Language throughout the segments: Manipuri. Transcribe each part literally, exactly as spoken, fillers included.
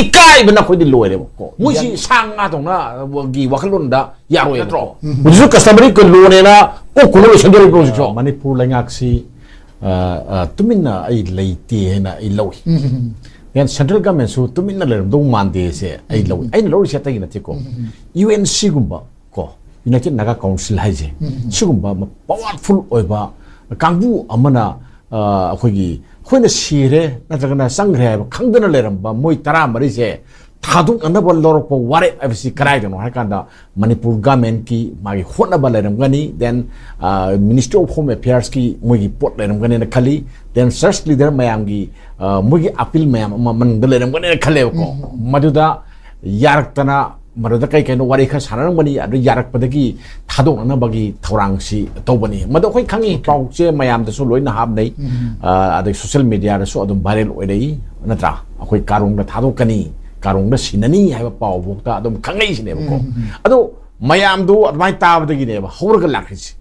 ꯏꯀꯥꯏꯕꯅ ꯑꯩꯈꯣꯏꯗꯤ ꯂꯣꯏꯔꯦꯕꯀꯣ꯫ ꯃꯣꯏꯁꯤ ꯁꯥ ꯉꯥ ꯇꯧꯅꯒꯤ ꯋꯥꯈꯜꯂꯣꯟꯗ ꯌꯥꯔꯣꯏꯕꯀꯣ꯫ ꯅꯠꯇ꯭ꯔꯣ? ꯍꯧꯖꯤꯛꯁꯨ customary law ꯅꯦꯅ ꯑꯣꯛ ꯀꯣꯟꯅ ꯂꯣꯏꯁꯟꯗꯣꯔꯤꯕ꯭ꯔꯣ ꯍꯧꯖꯤꯛꯁꯨ? ꯃꯅꯤꯄꯨꯔ ꯂꯩꯉꯥꯛꯁꯤ, ꯑ, ꯑ, ꯇꯨꯃꯤꯟꯅ ꯑꯩ ꯂꯩꯇꯦ ꯍꯥꯏꯅ ꯑꯩ ꯂꯧꯏ꯫ ꯎꯝ꯫ Then central government ꯁꯨ ꯇꯨꯃꯤꯟꯅ ꯂꯩꯔꯝꯗꯧ ꯃꯥꯟꯗꯦꯁꯦ ꯑꯩ ꯂꯧꯏ꯫ ꯎꯝ꯫ ꯑꯩꯅ ꯂꯧꯔꯤꯁꯦ ꯑꯇꯩꯒꯤ ꯅꯠꯇꯦꯀꯣ꯫ ꯎꯝ꯫ U N C ꯒꯨꯝꯕ ꯀꯣ, United Naga Council ꯍꯥꯏꯁꯦ, ꯎꯝ꯫ ꯁꯤꯒꯨꯝꯕ ꯑꯃ powerful ꯑꯣꯏꯕ ꯀꯥꯡꯕꯨ ꯑꯃꯅ, ꯑ, ꯑꯩꯈꯣꯏꯒꯤ, ꯑꯩꯈꯣꯏꯅ ꯁꯤꯔꯦ ꯅꯠꯇ꯭ꯔꯒꯅ ꯆꯪꯈ꯭ꯔꯦ ꯍꯥꯏꯕ ꯈꯪꯗꯅ ꯂꯩꯔꯝꯕ ꯃꯣꯏ ꯇꯔꯥꯃꯔꯤꯁꯦ ꯊꯥꯗꯣꯛꯅꯅꯕ ꯂꯧꯔꯛꯄ ꯋꯥꯔꯦꯞ ꯍꯥꯏꯕꯁꯤ ꯀꯗꯥꯏꯗꯅꯣ ꯍꯥꯏ ꯀꯥꯟꯗ, ꯃꯅꯤꯄꯨꯔ government ꯀꯤ ꯃꯥꯒꯤ ꯍꯣꯠꯅꯕ ꯂꯩꯔꯝꯒꯅꯤ, then, ꯑ, Ministry of Home Affairs ꯀꯤ ꯃꯣꯏꯒꯤ ꯄꯣꯠ ꯂꯩꯔꯝꯒꯅꯤꯅ ꯈꯜꯂꯤ, then church leader ꯃꯌꯥꯝꯒꯤ, ꯑ, ꯃꯣꯏꯒꯤ appeal ꯃꯌꯥꯝ ꯑꯃ ꯃꯅꯨꯡꯗ ꯂꯩꯔꯝꯒꯅꯤꯅ ꯈꯜꯂꯦꯕꯀꯣ꯫ ꯎꯝ꯫ ꯃꯗꯨꯗ ꯌꯥꯔꯛꯇꯅ ꯃꯗꯨꯗ ꯀꯩ ꯀꯩꯅꯣ ꯋꯥꯔꯤ ꯈꯔ ꯁꯥꯟꯅꯔꯝꯒꯅꯤ꯫ ꯑꯗꯨ ꯌꯥꯔꯛꯄꯗꯒꯤ ꯊꯥꯗꯣꯛꯅꯅꯕꯒꯤ ꯊꯧꯔꯥꯡꯁꯤ ꯇꯧꯕꯅꯤ꯫ ꯃꯗꯨ ꯑꯩꯈꯣꯏ ꯈꯪꯉꯤ, ꯄꯥꯎꯁꯦ ꯃꯌꯥꯝꯗꯁꯨ ꯂꯣꯏꯅ ꯍꯥꯞꯅꯩ꯫ ꯎꯝ꯫ ꯑ, ꯑꯗꯩ social media ꯗꯁꯨ ꯑꯗꯨꯝ viral ꯑꯣꯏꯔꯛꯏ, ꯅꯠꯇ꯭ꯔꯥ? ꯑꯩꯈꯣꯏ ꯀꯥꯔꯣꯡꯗ ꯊꯥꯗꯣꯛꯀꯅꯤ, ꯀꯥꯔꯣꯡꯗ ꯁꯤꯟꯅꯅꯤ ꯍꯥꯏꯕ ꯄꯥꯎ ꯐꯥꯎꯗ ꯑꯗꯨꯝ ꯈꯪꯅꯩꯁꯤꯅꯦꯕꯀꯣ꯫ ꯎꯝ, ꯎꯝ꯫ ꯑꯗꯣ ꯃꯌꯥꯝꯗꯣ ꯑꯗꯨꯃꯥꯏꯅ ꯇꯥꯕꯗꯒꯤꯅꯦꯕ ꯍꯧꯔꯒ ꯂꯥꯛꯈ꯭ꯔꯤꯁꯦ꯫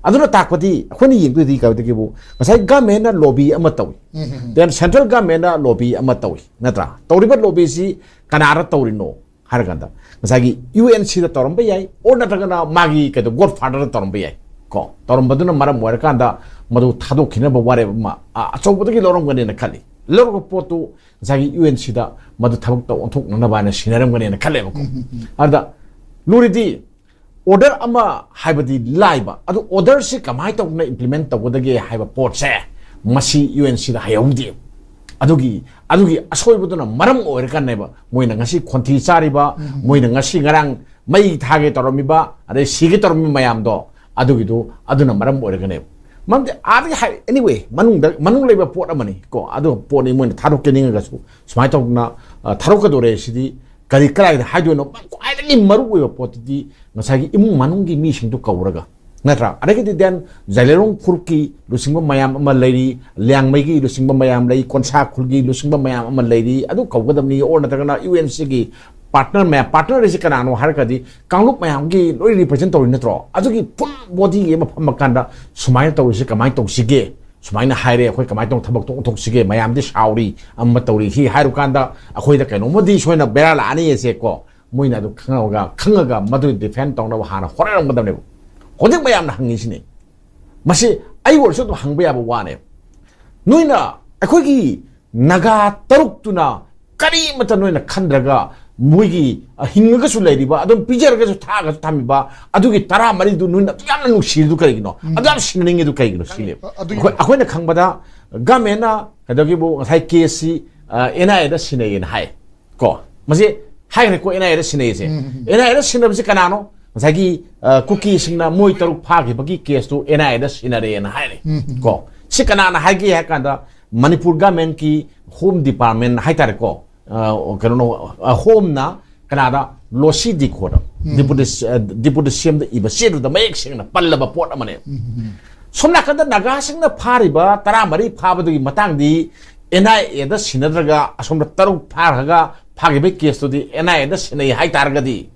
ꯑꯗꯨꯅ ꯇꯥꯛꯄꯗꯤ ꯑꯩꯈꯣꯏꯅ ꯌꯦꯡꯗꯣꯏꯗꯤ ꯀꯩꯗꯒꯤꯕꯨ ꯉꯁꯥꯏ government ꯅ lobby ꯑꯃ ꯇꯧꯏ, ꯎꯝ, ꯎꯝ, ꯎꯝ꯫ Then central government ꯅ lobby ꯑꯃ ꯇꯧꯏ, ꯅꯠꯇ꯭ꯔꯥ? ꯇꯧꯔꯤꯕ lobby ꯁꯤ ꯀꯅꯥꯗ ꯇꯧꯔꯤꯅꯣ ꯍꯥꯏꯔꯀꯥꯟꯗ ꯉꯁꯥꯏꯒꯤ U N C ꯗ ꯇꯧꯔꯝꯕ ꯌꯥꯏ, or ꯅꯠꯇ꯭ꯔꯒꯅ ꯃꯥꯒꯤ ꯀꯩꯗꯧ godfather ꯗ ꯇꯧꯔꯝꯕ ꯌꯥꯏ ꯀꯣ꯫ ꯇꯧꯔꯝꯕꯗꯨꯅ ꯃꯔꯝ ꯑꯣꯏꯔꯀꯥꯟꯗ ꯃꯗꯨ ꯊꯥꯗꯣꯛꯈꯤꯅꯕ ꯋꯥꯔꯦꯞ ꯑꯃ, ꯑ, ꯑꯆꯧꯕꯗꯒꯤ ꯂꯧꯔꯝꯒꯅꯦꯅ ꯈꯜꯂꯤ꯫ ꯂꯧꯔꯛꯄ ꯄꯣꯠꯇꯨ ꯉꯁꯥꯏꯒꯤ U N C ꯗ ꯃꯗꯨ ꯊꯕꯛꯇ ꯑꯣꯟꯊꯣꯛꯅꯅꯕ ꯍꯥꯏꯅ ꯁꯤꯟꯅꯔꯝꯒꯅꯦꯅ ꯈꯜꯂꯦꯕꯀꯣ꯫ ꯎꯝ, ꯎꯝ, ꯎꯝ꯫ ꯑꯗꯨꯗ ꯂꯨꯔꯤꯗꯤ order ꯑꯃ ꯍꯥꯏꯕꯗꯤ ꯂꯥꯏꯕ, ꯑꯗꯨ order ꯁꯤ ꯀꯃꯥꯏꯅ ꯇꯧꯗꯅ implement ꯇꯧꯒꯗꯒꯦ ꯍꯥꯏꯕ ꯄꯣꯠꯁꯦ ꯃꯁꯤ U N C ꯗ ꯍꯩꯍꯧꯗꯦ꯫ ꯑꯗꯨꯒꯤ, ꯑꯗꯨꯒꯤ ꯑꯁꯣꯏꯕꯗꯨꯅ ꯃꯔꯝ ꯑꯣꯏꯔꯀꯥꯟꯗꯅꯦꯕ ꯃꯣꯏꯅ ꯉꯁꯤ ꯈꯣꯟꯊꯤ ꯆꯥꯔꯤꯕ, ꯎꯝ꯫ ꯃꯣꯏꯅ ꯉꯁꯤ ꯉꯔꯥꯡ ꯃꯩ ꯊꯥꯒꯦ ꯇꯧꯔꯝꯃꯤꯕ, ꯑꯗꯩ ꯁꯤꯒꯦ ꯇꯧꯔꯝꯃꯤ ꯃꯌꯥꯝꯗꯣ, ꯑꯗꯨꯒꯤꯗꯨ, ꯑꯗꯨꯅ ꯃꯔꯝ ꯑꯣꯏꯔꯒꯅꯦꯕ꯫ ꯃꯔꯝꯗꯤ ꯑꯥꯗꯒꯤ ꯍꯥꯏ, anyway, ꯃꯅꯨꯡꯗ, ꯃꯅꯨꯡ ꯂꯩꯕ ꯄꯣꯠ ꯑꯃꯅꯤ ꯀꯣ, ꯑꯗꯨ ꯄꯣꯠꯅꯤ ꯃꯣꯏꯅ ꯊꯥꯗꯣꯛꯀꯦ ꯅꯤꯡꯉꯒꯁꯨ ꯁꯨꯃꯥꯏꯅ ꯇꯧꯗꯅ, ꯑ, ꯊꯥꯗꯣꯛꯀꯗꯧꯔꯦ ꯁꯤꯗꯤ ꯀꯔꯤ, ꯀꯗꯥꯏꯗ ꯍꯥꯏꯗꯣꯏꯅꯣ? ꯈ꯭ꯋꯥꯏꯗꯒꯤ ꯃꯔꯨ ꯑꯣꯏꯕ ꯄꯣꯠꯇꯨꯗꯤ ꯉꯁꯥꯏꯒꯤ ꯏꯃꯨꯡ ꯃꯅꯨꯡꯒꯤ ꯃꯤꯁꯤꯡꯗꯨ ꯀꯧꯔꯒ, ꯅꯠꯇ꯭ꯔꯥ? ꯑꯗꯒꯤꯗꯤ then ꯖꯥꯏꯂꯦꯔꯣꯡ ꯐꯨꯔꯨꯞꯀꯤ ꯂꯨꯆꯤꯡꯕ ꯃꯌꯥꯝ ꯑꯃ ꯂꯩꯔꯤ, ꯂꯤꯌꯥꯡꯃꯩꯒꯤ ꯂꯨꯆꯤꯡꯕ ꯃꯌꯥꯝ ꯂꯩ, ꯀꯣꯟꯁꯥ ꯈꯨꯜꯒꯤ ꯂꯨꯆꯤꯡꯕ ꯃꯌꯥꯝ ꯑꯃ ꯂꯩꯔꯤ, ꯑꯗꯨ ꯀꯧꯒꯗꯕꯅꯤ꯫ Or ꯅꯠꯇ꯭ꯔꯒꯅ U N C ꯒꯤ partner ꯃꯌꯥꯝ, partner ꯍꯥꯏꯁꯤ ꯀꯅꯥꯅꯣ ꯍꯥꯏꯔꯒꯗꯤ ꯀꯥꯡꯂꯨꯞ ꯃꯌꯥꯝꯒꯤ ꯂꯣꯏ represent ꯇꯧꯔꯤ ꯅꯠꯇ꯭ꯔꯣ? ꯑꯗꯨꯒꯤ full body ꯑꯃ ꯐꯝꯃꯀꯥꯟꯗ ꯁꯨꯃꯥꯏꯅ ꯇꯧꯔꯤꯁꯤ ꯀꯃꯥꯏꯅ ꯇꯧꯁꯤꯒꯦ? ꯁꯨꯃꯥꯏꯅ ꯍꯥꯏꯔꯦ, ꯑꯩꯈꯣꯏ ꯀꯃꯥꯏꯅ ꯇꯧꯅ ꯊꯕꯛꯇꯣ ꯑꯣꯟꯊꯣꯛꯁꯤꯒꯦ, ꯃꯌꯥꯝꯗꯤ ꯁꯥꯎꯔꯤ, ꯑꯃ ꯇꯧꯔꯤ, ꯁꯤ ꯍꯥꯏꯔꯨꯀꯥꯟꯗ ꯑꯩꯈꯣꯏꯗ ꯀꯩꯅꯣꯝꯃꯗꯤ ꯁꯣꯏꯅ ꯕꯦꯔꯥ ꯂꯥꯛꯑꯅꯤꯁꯦ ꯀꯣ, ꯃꯣꯏꯅ ꯑꯗꯨ ꯈꯪꯉꯒ, ꯈꯪꯉꯒ ꯃꯗꯨ ꯗꯤꯐꯦꯟ ꯇꯧꯅꯕ ꯍꯥꯟꯅ ꯍꯣꯠꯅꯔꯝꯒꯗꯕꯅꯦꯕ꯫ ꯍꯧꯖꯤꯛ ꯃꯌꯥꯝꯅ ꯍꯪꯉꯤꯁꯤꯅꯤ꯫ ꯃꯁꯤ ꯑꯩ ꯑꯣꯏꯔꯁꯨ ꯑꯗꯨꯝ ꯍꯪꯕ ꯌꯥꯕ ꯋꯥꯅꯦꯕ꯫ ꯅꯣꯏꯅ ꯑꯩꯈꯣꯏꯒꯤ ꯅꯥꯒꯥ ꯇꯔꯨꯛꯇꯨꯅ ꯀꯔꯤꯃꯇ ꯅꯣꯏꯅ ꯈꯟꯗ꯭ꯔꯒ ꯃꯣꯏꯒꯤ, ꯑ, ꯍꯤꯡꯉꯒꯁꯨ ꯂꯩꯔꯤꯕ, ꯑꯗꯨꯝ ꯄꯤꯖꯔꯒꯁꯨ ꯊꯥꯛꯑꯒꯁꯨ ꯊꯝꯃꯤꯕ ꯑꯗꯨꯒꯤ ꯇꯔꯥꯃꯔꯤꯗꯨ ꯅꯣꯏꯅ ꯑꯗꯨ ꯌꯥꯝꯅ ꯅꯨꯡꯁꯤꯔꯤꯗꯨ ꯀꯔꯤꯒꯤꯅꯣ? ꯑꯗꯨ ꯌꯥꯝ ꯁꯤꯟꯅꯅꯤꯡꯉꯤꯗꯨ ꯀꯔꯤꯒꯤꯅꯣ ꯁꯤꯅꯦꯕ꯫ ꯑꯗꯨꯒꯤ ꯑꯩꯈꯣꯏ, ꯑꯩꯈꯣꯏꯅ ꯈꯪꯕꯗ ꯒꯃꯦꯟꯅ ꯀꯩꯗꯧꯒꯦꯕꯨ ꯉꯁꯥꯏ ꯀꯦꯁꯁꯤ, ꯑ, ꯑꯦꯟ ꯑꯥꯏ ꯑꯦꯗ ꯁꯤꯟꯅꯩꯌꯦꯅ ꯍꯥꯏ꯫ ꯀꯣ, ꯃꯁꯤ ꯍꯥꯏꯈ꯭ꯔꯦꯀꯣ, and I aid ꯁꯤꯟꯅꯩꯁꯦ꯫ Um, um, um. And ꯑꯥꯏ ꯑꯦꯗ ꯁꯤꯟꯅꯕꯁꯤ ꯀꯅꯥꯅꯣ? ꯉꯁꯥꯏꯒꯤ, ꯑ, ꯀꯨꯀꯤꯁꯤꯡꯅ ꯃꯣꯏ ꯇꯔꯨꯛ ꯐꯥꯈꯤꯕꯒꯤ ꯀꯦꯁꯇꯨ ꯑꯦꯟ ꯑꯥꯏ ꯑꯦꯗ ꯁꯤꯟꯅꯔꯦꯅ ꯍꯥꯏꯔꯦ꯫ ꯎꯝ, ꯎꯝ꯫ ꯀꯣ, ꯁꯤ ꯀꯅꯥꯅ ꯍꯥꯏꯒꯦ ꯍꯥꯏ ꯀꯥꯟꯗ ꯃꯅꯤꯄꯨꯔ ꯒꯃꯦꯟꯀꯤ ꯍꯣꯝ ꯗꯤꯄꯥꯔꯠꯃꯦꯟ ꯍꯥꯏꯇꯥꯔꯦꯀꯣ, ꯑ, ꯀꯩꯅꯣꯅꯣ, ꯑ, ꯍꯣꯝꯅ ꯀꯅꯥꯗ? ꯂꯣꯁꯤ ꯗꯤꯈꯣꯗ, ꯎꯝ꯫ ꯗꯤꯄꯨꯇꯤ, ꯑ, ꯗꯤꯄꯨꯇꯤ ꯁꯤ ꯑꯦꯝꯗ ꯏꯕ ꯆꯦꯗꯨꯗ ꯃꯌꯦꯛ ꯁꯦꯡꯅ ꯄꯜꯂꯕ ꯄꯣꯠ ꯑꯃꯅꯦ꯫ ꯎꯝ, ꯎꯝ꯫ ꯁꯣꯝ ꯅꯥꯀꯟꯗ ꯅꯥꯒꯥꯁꯤꯡꯅ ꯐꯥꯔꯤꯕ ꯇꯔꯥꯃꯔꯤ ꯐꯥꯕꯗꯨꯒꯤ ꯃꯇꯥꯡꯗꯤ ꯑꯦꯟ ꯑꯥꯏ ꯑꯦꯗ ꯁꯤꯟꯅꯗ꯭ꯔꯒ ꯑꯁꯣꯝꯗ ꯇꯔꯨꯛ ꯐꯥꯈ꯭ꯔꯒ ꯐꯥꯈꯤꯕꯒꯤ ꯀꯦꯁꯇꯨꯗꯤ ꯑꯦꯟ ꯑꯥꯏ ꯑꯦꯗ ꯁꯤꯟꯅꯩ ꯍꯥꯏꯇꯥꯔꯒꯗꯤ,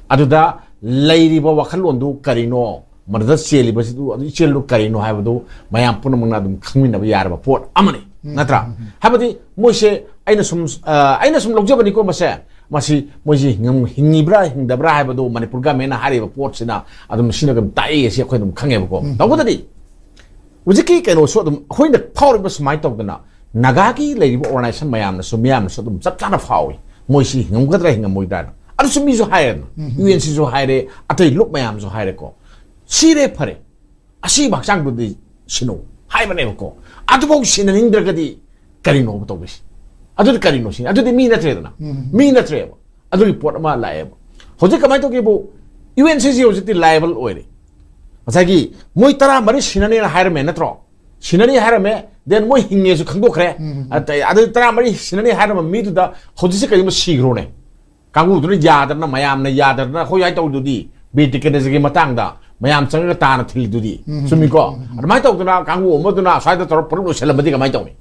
ꯑꯗꯨꯗ ꯂꯩꯔꯤꯕ ꯋꯥꯈꯜꯂꯣꯟꯗꯨ ꯀꯔꯤꯅꯣ, ꯃꯗꯨꯗ ꯆꯦꯜꯂꯤꯕꯁꯤꯗꯨ, ꯑꯗꯨ ꯏꯆꯦꯜꯗꯨ ꯀꯔꯤꯅꯣ ꯍꯥꯏꯕꯗꯨ ꯃꯌꯥꯝ ꯄꯨꯝꯅꯃꯛꯅ ꯑꯗꯨꯝ ꯈꯪꯃꯤꯟꯅꯕ ꯌꯥꯔꯕ ꯄꯣꯠ ꯑꯃꯅꯤ, ꯎꯝ, ꯅꯠꯇ꯭ꯔꯥ? ꯎꯝ, ꯎꯝ꯫ ꯍꯥꯏꯕꯗꯤ ꯃꯣꯏꯁꯦ, ꯑꯩꯅ ꯁꯨꯝ, ꯑ, ꯑꯩꯅ ꯁꯨꯝ ꯂꯧꯖꯕꯅꯤꯀꯣ, ꯃꯁꯦ, ꯃꯁꯤ ꯃꯣꯏꯁꯤ ꯍꯤꯡꯉꯝ-, ꯍꯤꯡꯉꯤꯕ꯭ꯔꯥ ꯍꯤꯡꯗꯕ꯭ꯔꯥ ꯍꯥꯏꯕꯗꯨ ꯃꯅꯤꯄꯨꯔ ꯒꯃꯦꯟꯅ ꯍꯥꯏꯔꯤꯕ ꯄꯣꯠꯁꯤꯅ ꯑꯗꯨꯝ ꯁꯤꯅ ꯑꯗꯨꯝ ꯇꯥꯛꯏ, ꯑꯁꯤ ꯑꯩꯈꯣꯏ ꯑꯗꯨꯝ ꯈꯪꯉꯦꯕꯀꯣ꯫ ꯎꯝ꯫ ꯇꯧꯕꯇꯗꯤ ꯍꯧꯖꯤꯛꯀꯤ ꯀꯩꯅꯣꯁꯨ ꯑꯗꯨꯝ ꯑꯩꯈꯣꯏꯅ ꯐꯥꯎꯔꯤꯕ ꯁꯨꯃꯥꯏꯅ ꯇꯧꯗꯅ ꯅꯥꯒꯥꯒꯤ ꯂꯩꯔꯤꯕ ꯑꯣꯔꯒꯅꯥꯏꯖꯦꯁꯟ ꯃꯌꯥꯝꯅꯁꯨ, ꯃꯤꯌꯥꯝꯅꯁꯨ ꯑꯗꯨꯝ ꯆꯞ ꯆꯥꯅ ꯐꯥꯎꯏ, ꯃꯣꯏꯁꯤ ꯍꯤꯡꯉꯝꯒꯗ꯭ꯔꯥ ꯍꯤꯡꯉꯝꯃꯣꯏꯗ꯭ꯔꯥꯅ꯫ ꯑꯗꯨꯁꯨ ꯃꯤꯁꯨ ꯍꯥꯏꯔꯦꯗꯅ, ꯎꯝ꯫ ꯌꯨ ꯑꯦꯟ ꯁꯤꯁꯨ ꯍꯥꯏꯔꯦ, ꯑꯇꯩ ꯂꯨꯞ ꯃꯌꯥꯝꯁꯨ ꯍꯥꯏꯔꯦꯀꯣ꯫ ꯁꯤꯔꯦ ꯐꯔꯦ, ꯑꯁꯤꯕ ꯍꯛꯆꯥꯡꯗꯨꯗꯤ ꯁꯤꯅꯧ ꯍꯥꯏꯕꯅꯦꯕꯀꯣ꯫ ꯑꯗꯨꯐꯥꯎ ꯁꯤꯟꯅꯅꯤꯡꯗ꯭ꯔꯒꯗꯤ ꯀꯔꯤꯅꯣꯕ ꯇꯧꯗꯣꯏꯁꯤ? ꯑꯗꯨꯗꯤ ꯀꯔꯤꯅꯣ ꯁꯤꯅꯤ? ꯑꯗꯨꯗꯤ ꯃꯤ ꯅꯠꯇ꯭ꯔꯦꯗꯅ꯫ ꯎꯝ꯫ ꯃꯤ ꯅꯠꯇ꯭ꯔꯦꯕ꯫ ꯑꯗꯨꯒꯤ ꯄꯣꯠ ꯑꯃ ꯂꯥꯛꯑꯦꯕ꯫ ꯍꯧꯖꯤꯛ ꯀꯃꯥꯏꯅ ꯇꯧꯒꯦꯕꯨ, ꯌꯨ ꯑꯦꯟ ꯁꯤꯁꯤ ꯍꯧꯖꯤꯛꯇꯤ ꯂꯥꯏꯑꯦꯕꯜ ꯑꯣꯏꯔꯦ꯫ ꯉꯁꯥꯏꯒꯤ ꯃꯣꯏ ꯇꯔꯥꯃꯔꯤ ꯁꯤꯟꯅꯅꯦꯅ ꯍꯥꯏꯔꯝꯃꯦ ꯅꯠꯇ꯭ꯔꯣ? ꯁꯤꯟꯅꯅꯤ ꯍꯥꯏꯔꯝꯃꯦ, then ꯃꯣꯏ ꯍꯤꯡꯉꯦꯁꯨ ꯈꯪꯗꯣꯛꯈ꯭ꯔꯦ꯫ ꯎꯝ꯫ ꯑꯇꯩ, ꯑꯗꯨ ꯇꯔꯥꯃꯔꯤ ꯁꯤꯟꯅꯅꯤ ꯍꯥꯏꯔꯝꯕ ꯃꯤꯗꯨꯗ ꯍꯧꯖꯤꯛꯁꯦ ꯀꯔꯤꯒꯨꯝꯕ ꯁꯤꯈ꯭ꯔꯣꯅꯦ? ꯀꯥꯡꯕꯨꯗꯨꯅ ꯌꯥꯗꯗꯅ, ꯃꯌꯥꯝꯅ ꯌꯥꯗꯗꯅ, ꯑꯩꯈꯣꯏ ꯍꯥꯏ ꯇꯧꯗꯨꯗꯤ, ꯕꯤꯔ ꯇꯤꯀꯦꯟꯗ꯭ꯔꯖꯤꯒꯤ ꯃꯇꯥꯡꯗ ꯃꯌꯥꯝ ꯆꯪꯉꯒ ꯇꯥꯅ ꯊꯤꯜꯂꯤꯗꯨꯗꯤ, ꯎꯝ, ꯆꯨꯝꯃꯤꯀꯣ? ꯎꯝ, ꯎꯝ꯫ ꯑꯗꯨꯃꯥꯏꯅ ꯇꯧꯗꯅ ꯀꯥꯡꯕꯨ ꯑꯃꯗꯨꯅ ꯑꯁ꯭ꯋꯥꯏꯗ ꯇꯧꯔ ꯄꯨꯂꯞ ꯂꯣꯏꯁꯤꯜꯂꯝꯃꯗꯤ ꯀꯃꯥꯏꯅ ꯇꯧꯅꯤ?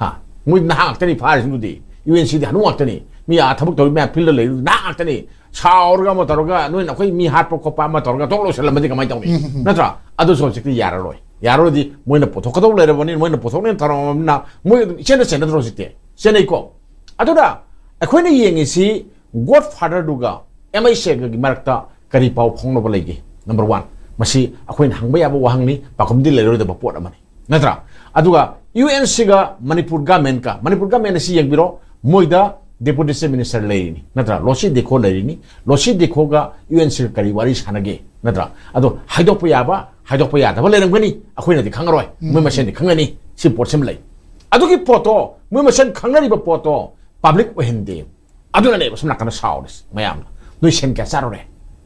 ꯍꯥ? ꯃꯣꯏ ꯅꯍꯥ ꯉꯥꯛꯇꯅꯤ ꯐꯥꯔꯤꯁꯤꯡꯗꯨꯗꯤ, ꯌꯨ ꯑꯦꯟ ꯁꯤꯗꯤ ꯍꯅꯨ ꯉꯥꯛꯇꯅꯤ, ꯃꯤ ꯑꯥ ꯊꯕꯛ ꯇꯧꯔꯤ ꯃꯌꯥꯝ ꯐꯤꯜꯗ ꯂꯩꯔꯤ ꯅꯍꯥ ꯉꯥꯛꯇꯅꯤ, ꯁꯥꯎꯔꯒ ꯑꯃ ꯇꯧꯔꯒ, ꯅꯣꯏꯅ ꯑꯩꯈꯣꯏ ꯃꯤ ꯍꯥꯠꯄ ꯈꯣꯠꯄ ꯑꯃ ꯇꯧꯔꯒ ꯊꯣꯛ ꯂꯣꯏꯁꯤꯜꯂꯝꯃꯗꯤ ꯀꯃꯥꯏꯅ ꯇꯧꯅꯤ? ꯎꯝ, ꯎꯝ, ꯎꯝ꯫ ꯅꯠꯇ꯭ꯔꯥ? ꯑꯗꯨꯁꯨ ꯍꯧꯖꯤꯛꯇꯤ ꯌꯥꯔꯔꯣꯏ꯫ ꯌꯥꯔꯣꯏꯗꯤ ꯃꯣꯏꯅ ꯄꯨꯊꯣꯛꯀꯗꯧ ꯂꯩꯔꯕꯅꯤ, ꯃꯣꯏꯅ ꯄꯨꯊꯣꯛꯅꯦꯅ ꯊꯔꯝꯃꯕꯅꯤꯅ ꯃꯣꯏ ꯑꯗꯨꯝ ꯏꯆꯦꯟꯗ ꯆꯦꯟꯅꯗ꯭ꯔꯣ ꯍꯧꯖꯤꯛꯇꯤ? ꯆꯦꯟꯅꯩꯀꯣ꯫ ꯑꯗꯨꯅ ꯑꯩꯈꯣꯏꯅ ꯌꯦꯡꯉꯤꯁꯤ ꯒꯣꯗ ꯐꯥꯗꯔꯗꯨꯒ ꯑꯦꯝ ꯑꯩ ꯁꯦꯒꯒꯤ ꯃꯔꯛꯇ ꯀꯔꯤ ꯄꯥꯎ ꯐꯥꯎꯅꯕ ꯂꯩꯒꯦ? ꯅꯝꯕꯔ ꯋꯥꯟ, ꯃꯁꯤ ꯑꯩꯈꯣꯏꯅ ꯍꯪꯕ ꯌꯥꯕ ꯋꯥꯍꯪꯅꯤ, ꯄꯥꯎꯈꯨꯝꯗꯤ ꯂꯩꯔꯣꯏꯗꯕ ꯄꯣꯠ ꯑꯃꯅꯤ, ꯅꯠꯇ꯭ꯔꯥ? ꯑꯗꯨꯒ ꯌꯨ ꯑꯦꯟ ꯁꯤꯒ ꯃꯅꯤꯄꯨꯔ ꯒꯃꯦꯟꯀ, ꯃꯅꯤꯄꯨꯔ ꯒꯃꯦꯟ ꯑꯁꯤ ꯌꯦꯡꯕꯤꯔꯣ, ꯃꯣꯏꯗ ꯗꯦꯄꯨꯇꯤ ꯆꯤꯐ ꯃꯤꯅꯤꯁꯇꯔ ꯂꯩꯔꯤꯅꯤ, ꯅꯠꯇ꯭ꯔꯥ? ꯂꯣꯁꯤ ꯗꯦꯈꯣ ꯂꯩꯔꯤꯅꯤ, ꯂꯣꯁꯤ ꯗꯦꯈꯣꯒ ꯌꯨ ꯑꯦꯟ ꯁꯤꯒ ꯀꯔꯤ ꯋꯥꯔꯤ ꯁꯥꯟꯅꯒꯦ, ꯅꯠꯇ꯭ꯔꯥ? ꯑꯗꯣ ꯍꯥꯏꯗꯣꯛꯄ ꯌꯥꯕ, ꯍꯥꯏꯗꯣꯛꯄ ꯌꯥꯗꯕ ꯂꯩꯔꯝꯒꯅꯤ, ꯑꯩꯈꯣꯏꯅꯗꯤ ꯈꯪꯉꯔꯣꯏ, ꯃꯣꯏ ꯃꯁꯦꯟꯗꯤ ꯈꯪꯒꯅꯤ, ꯁꯤ ꯄꯣꯠꯁꯤꯃ ꯂꯩ꯫ ꯑꯗꯨꯒꯤ ꯄꯣꯠꯇꯣ, ꯃꯣꯏ ꯃꯁꯦꯟ ꯈꯪꯅꯔꯤꯕ ꯄꯣꯠꯇꯣ ꯄꯕ꯭ꯂꯤꯛ ꯑꯣꯏꯍꯟꯗꯦ꯫ ꯑꯗꯨꯅꯅꯦꯕ ꯁꯣꯝ ꯅꯥꯀꯟꯗ ꯁꯥꯎꯔꯤꯁꯦ ꯃꯌꯥꯝꯅ, "ꯅꯣꯏ ꯁꯦꯟ ꯀꯌꯥ ꯆꯥꯔꯨꯔꯦ?"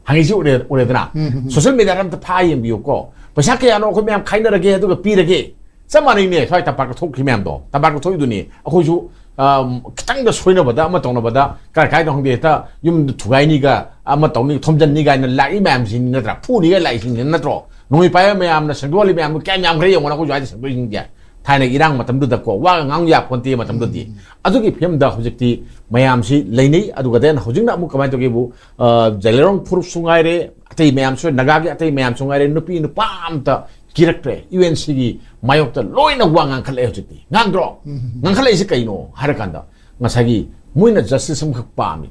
ꯍꯪꯉꯤꯁꯤ ꯎꯔꯦ-, ꯎꯔꯦꯗꯅ? ꯎꯝ, ꯎꯝ, ꯎꯝ꯫ ꯁꯣꯁꯦꯜ ꯃꯦꯗꯤꯌꯥꯗ ꯑꯝꯇ ꯐꯥ ꯌꯦꯡꯕꯤꯌꯨꯀꯣ꯫ ꯄꯩꯁꯥ ꯀꯌꯥꯅꯣ ꯑꯩꯈꯣꯏ ꯃꯌꯥꯝ ꯈꯥꯏꯅꯔꯒꯦ ꯑꯗꯨꯒ ꯄꯤꯔꯒꯦ? ꯆꯞ ꯃꯥꯟꯅꯩꯅꯦ, ꯁ꯭ꯋꯥꯏ ꯇꯝꯄꯥꯛꯇ ꯊꯣꯛꯈꯤ ꯃꯌꯥꯝꯗꯣ, ꯇꯝꯄꯥꯛꯇ ꯊꯣꯛꯏꯗꯨꯅꯤ꯫ ꯑꯩꯈꯣꯏꯁꯨ, ꯑꯝ, ꯈꯤꯇꯪꯗ ꯁꯣꯏꯅꯕꯗ, ꯑꯃ ꯇꯧꯅꯕꯗ, ꯀꯥꯏ ꯀꯥꯏꯗ ꯈꯪꯗꯦ, ꯍꯦꯛꯇ ꯌꯨꯝꯗ ꯊꯨꯒꯥꯏꯅꯤꯒ, ꯑꯃ ꯇꯧꯅꯤ, ꯊꯣꯝꯖꯟꯅꯤ ꯀꯥꯏꯅ ꯂꯥꯛꯏ ꯃꯌꯥꯝꯁꯤꯅꯤ ꯅꯠꯇ꯭ꯔꯥ? ꯐꯨꯅꯤꯒ ꯂꯥꯛꯏꯁꯤꯡꯁꯤ ꯅꯠꯇ꯭ꯔꯣ? ꯅꯣꯡꯃꯩ ꯄꯥꯏꯕ ꯃꯌꯥꯝꯅ ꯁꯦꯡꯗꯣꯛꯍꯜꯂꯤ ꯃꯌꯥꯝꯗꯣ ꯀꯌꯥꯝ ꯌꯥꯝꯈ꯭ꯔꯦ ꯌꯦꯡꯉꯣ, ꯑꯩꯈꯣꯏ ꯁ꯭ꯋꯥꯏꯗ ꯁꯦꯡꯗꯣꯛꯏꯁꯤꯡꯁꯦ꯫ ꯊꯥꯏꯅ ꯏꯔꯥꯡ ꯃꯇꯝꯗꯨꯗꯀꯣ, ꯋꯥꯒ ꯉꯥꯡ ꯌꯥꯄꯣꯟꯇꯦ ꯃꯇꯝꯗꯨꯗꯤ꯫ ꯎꯝ꯫ ꯑꯗꯨꯒꯤ ꯐꯤꯕꯝꯗ ꯍꯧꯖꯤꯛꯇꯤ ꯃꯌꯥꯝꯁꯤ ꯂꯩꯅꯩ꯫ ꯑꯗꯨꯒ then ꯍꯧꯖꯤꯛꯅ ꯑꯃꯨꯛ ꯀꯃꯥꯏꯅ ꯇꯧꯒꯦꯕꯨ, ꯑ, ꯖꯦꯂꯦꯔꯣꯡ ꯐꯨꯔꯨꯞꯁꯨ ꯉꯥꯏꯔꯦ, ꯑꯇꯩ ꯃꯌꯥꯝꯁꯨ, ꯅꯥꯒꯥꯒꯤ ꯑꯇꯩ ꯃꯌꯥꯝꯁꯨ ꯉꯥꯏꯔꯦ, ꯅꯨꯄꯤ ꯅꯨꯄꯥ ꯑꯝꯇ ꯀꯤꯔꯛꯇ꯭ꯔꯦ꯫ ꯌꯨ ꯑꯦꯟ ꯁꯤꯒꯤ ꯃꯥꯌꯣꯛꯇ ꯂꯣꯏꯅ ꯋꯥ ꯉꯥꯡꯈꯠꯂꯛꯑꯦ ꯍꯧꯖꯤꯛꯇꯤ꯫ ꯉꯥꯡꯗ꯭ꯔꯣ? ꯎꯝ꯫ ꯉꯥꯡꯈꯠꯂꯛꯏꯁꯤ ꯀꯩꯅꯣ ꯍꯥꯏꯔꯀꯥꯟꯗ, ꯉꯁꯥꯏꯒꯤ ꯃꯣꯏꯅ ꯖꯁꯇꯤꯁ ꯑꯃꯈꯛ ꯄꯥꯝꯃꯤ꯫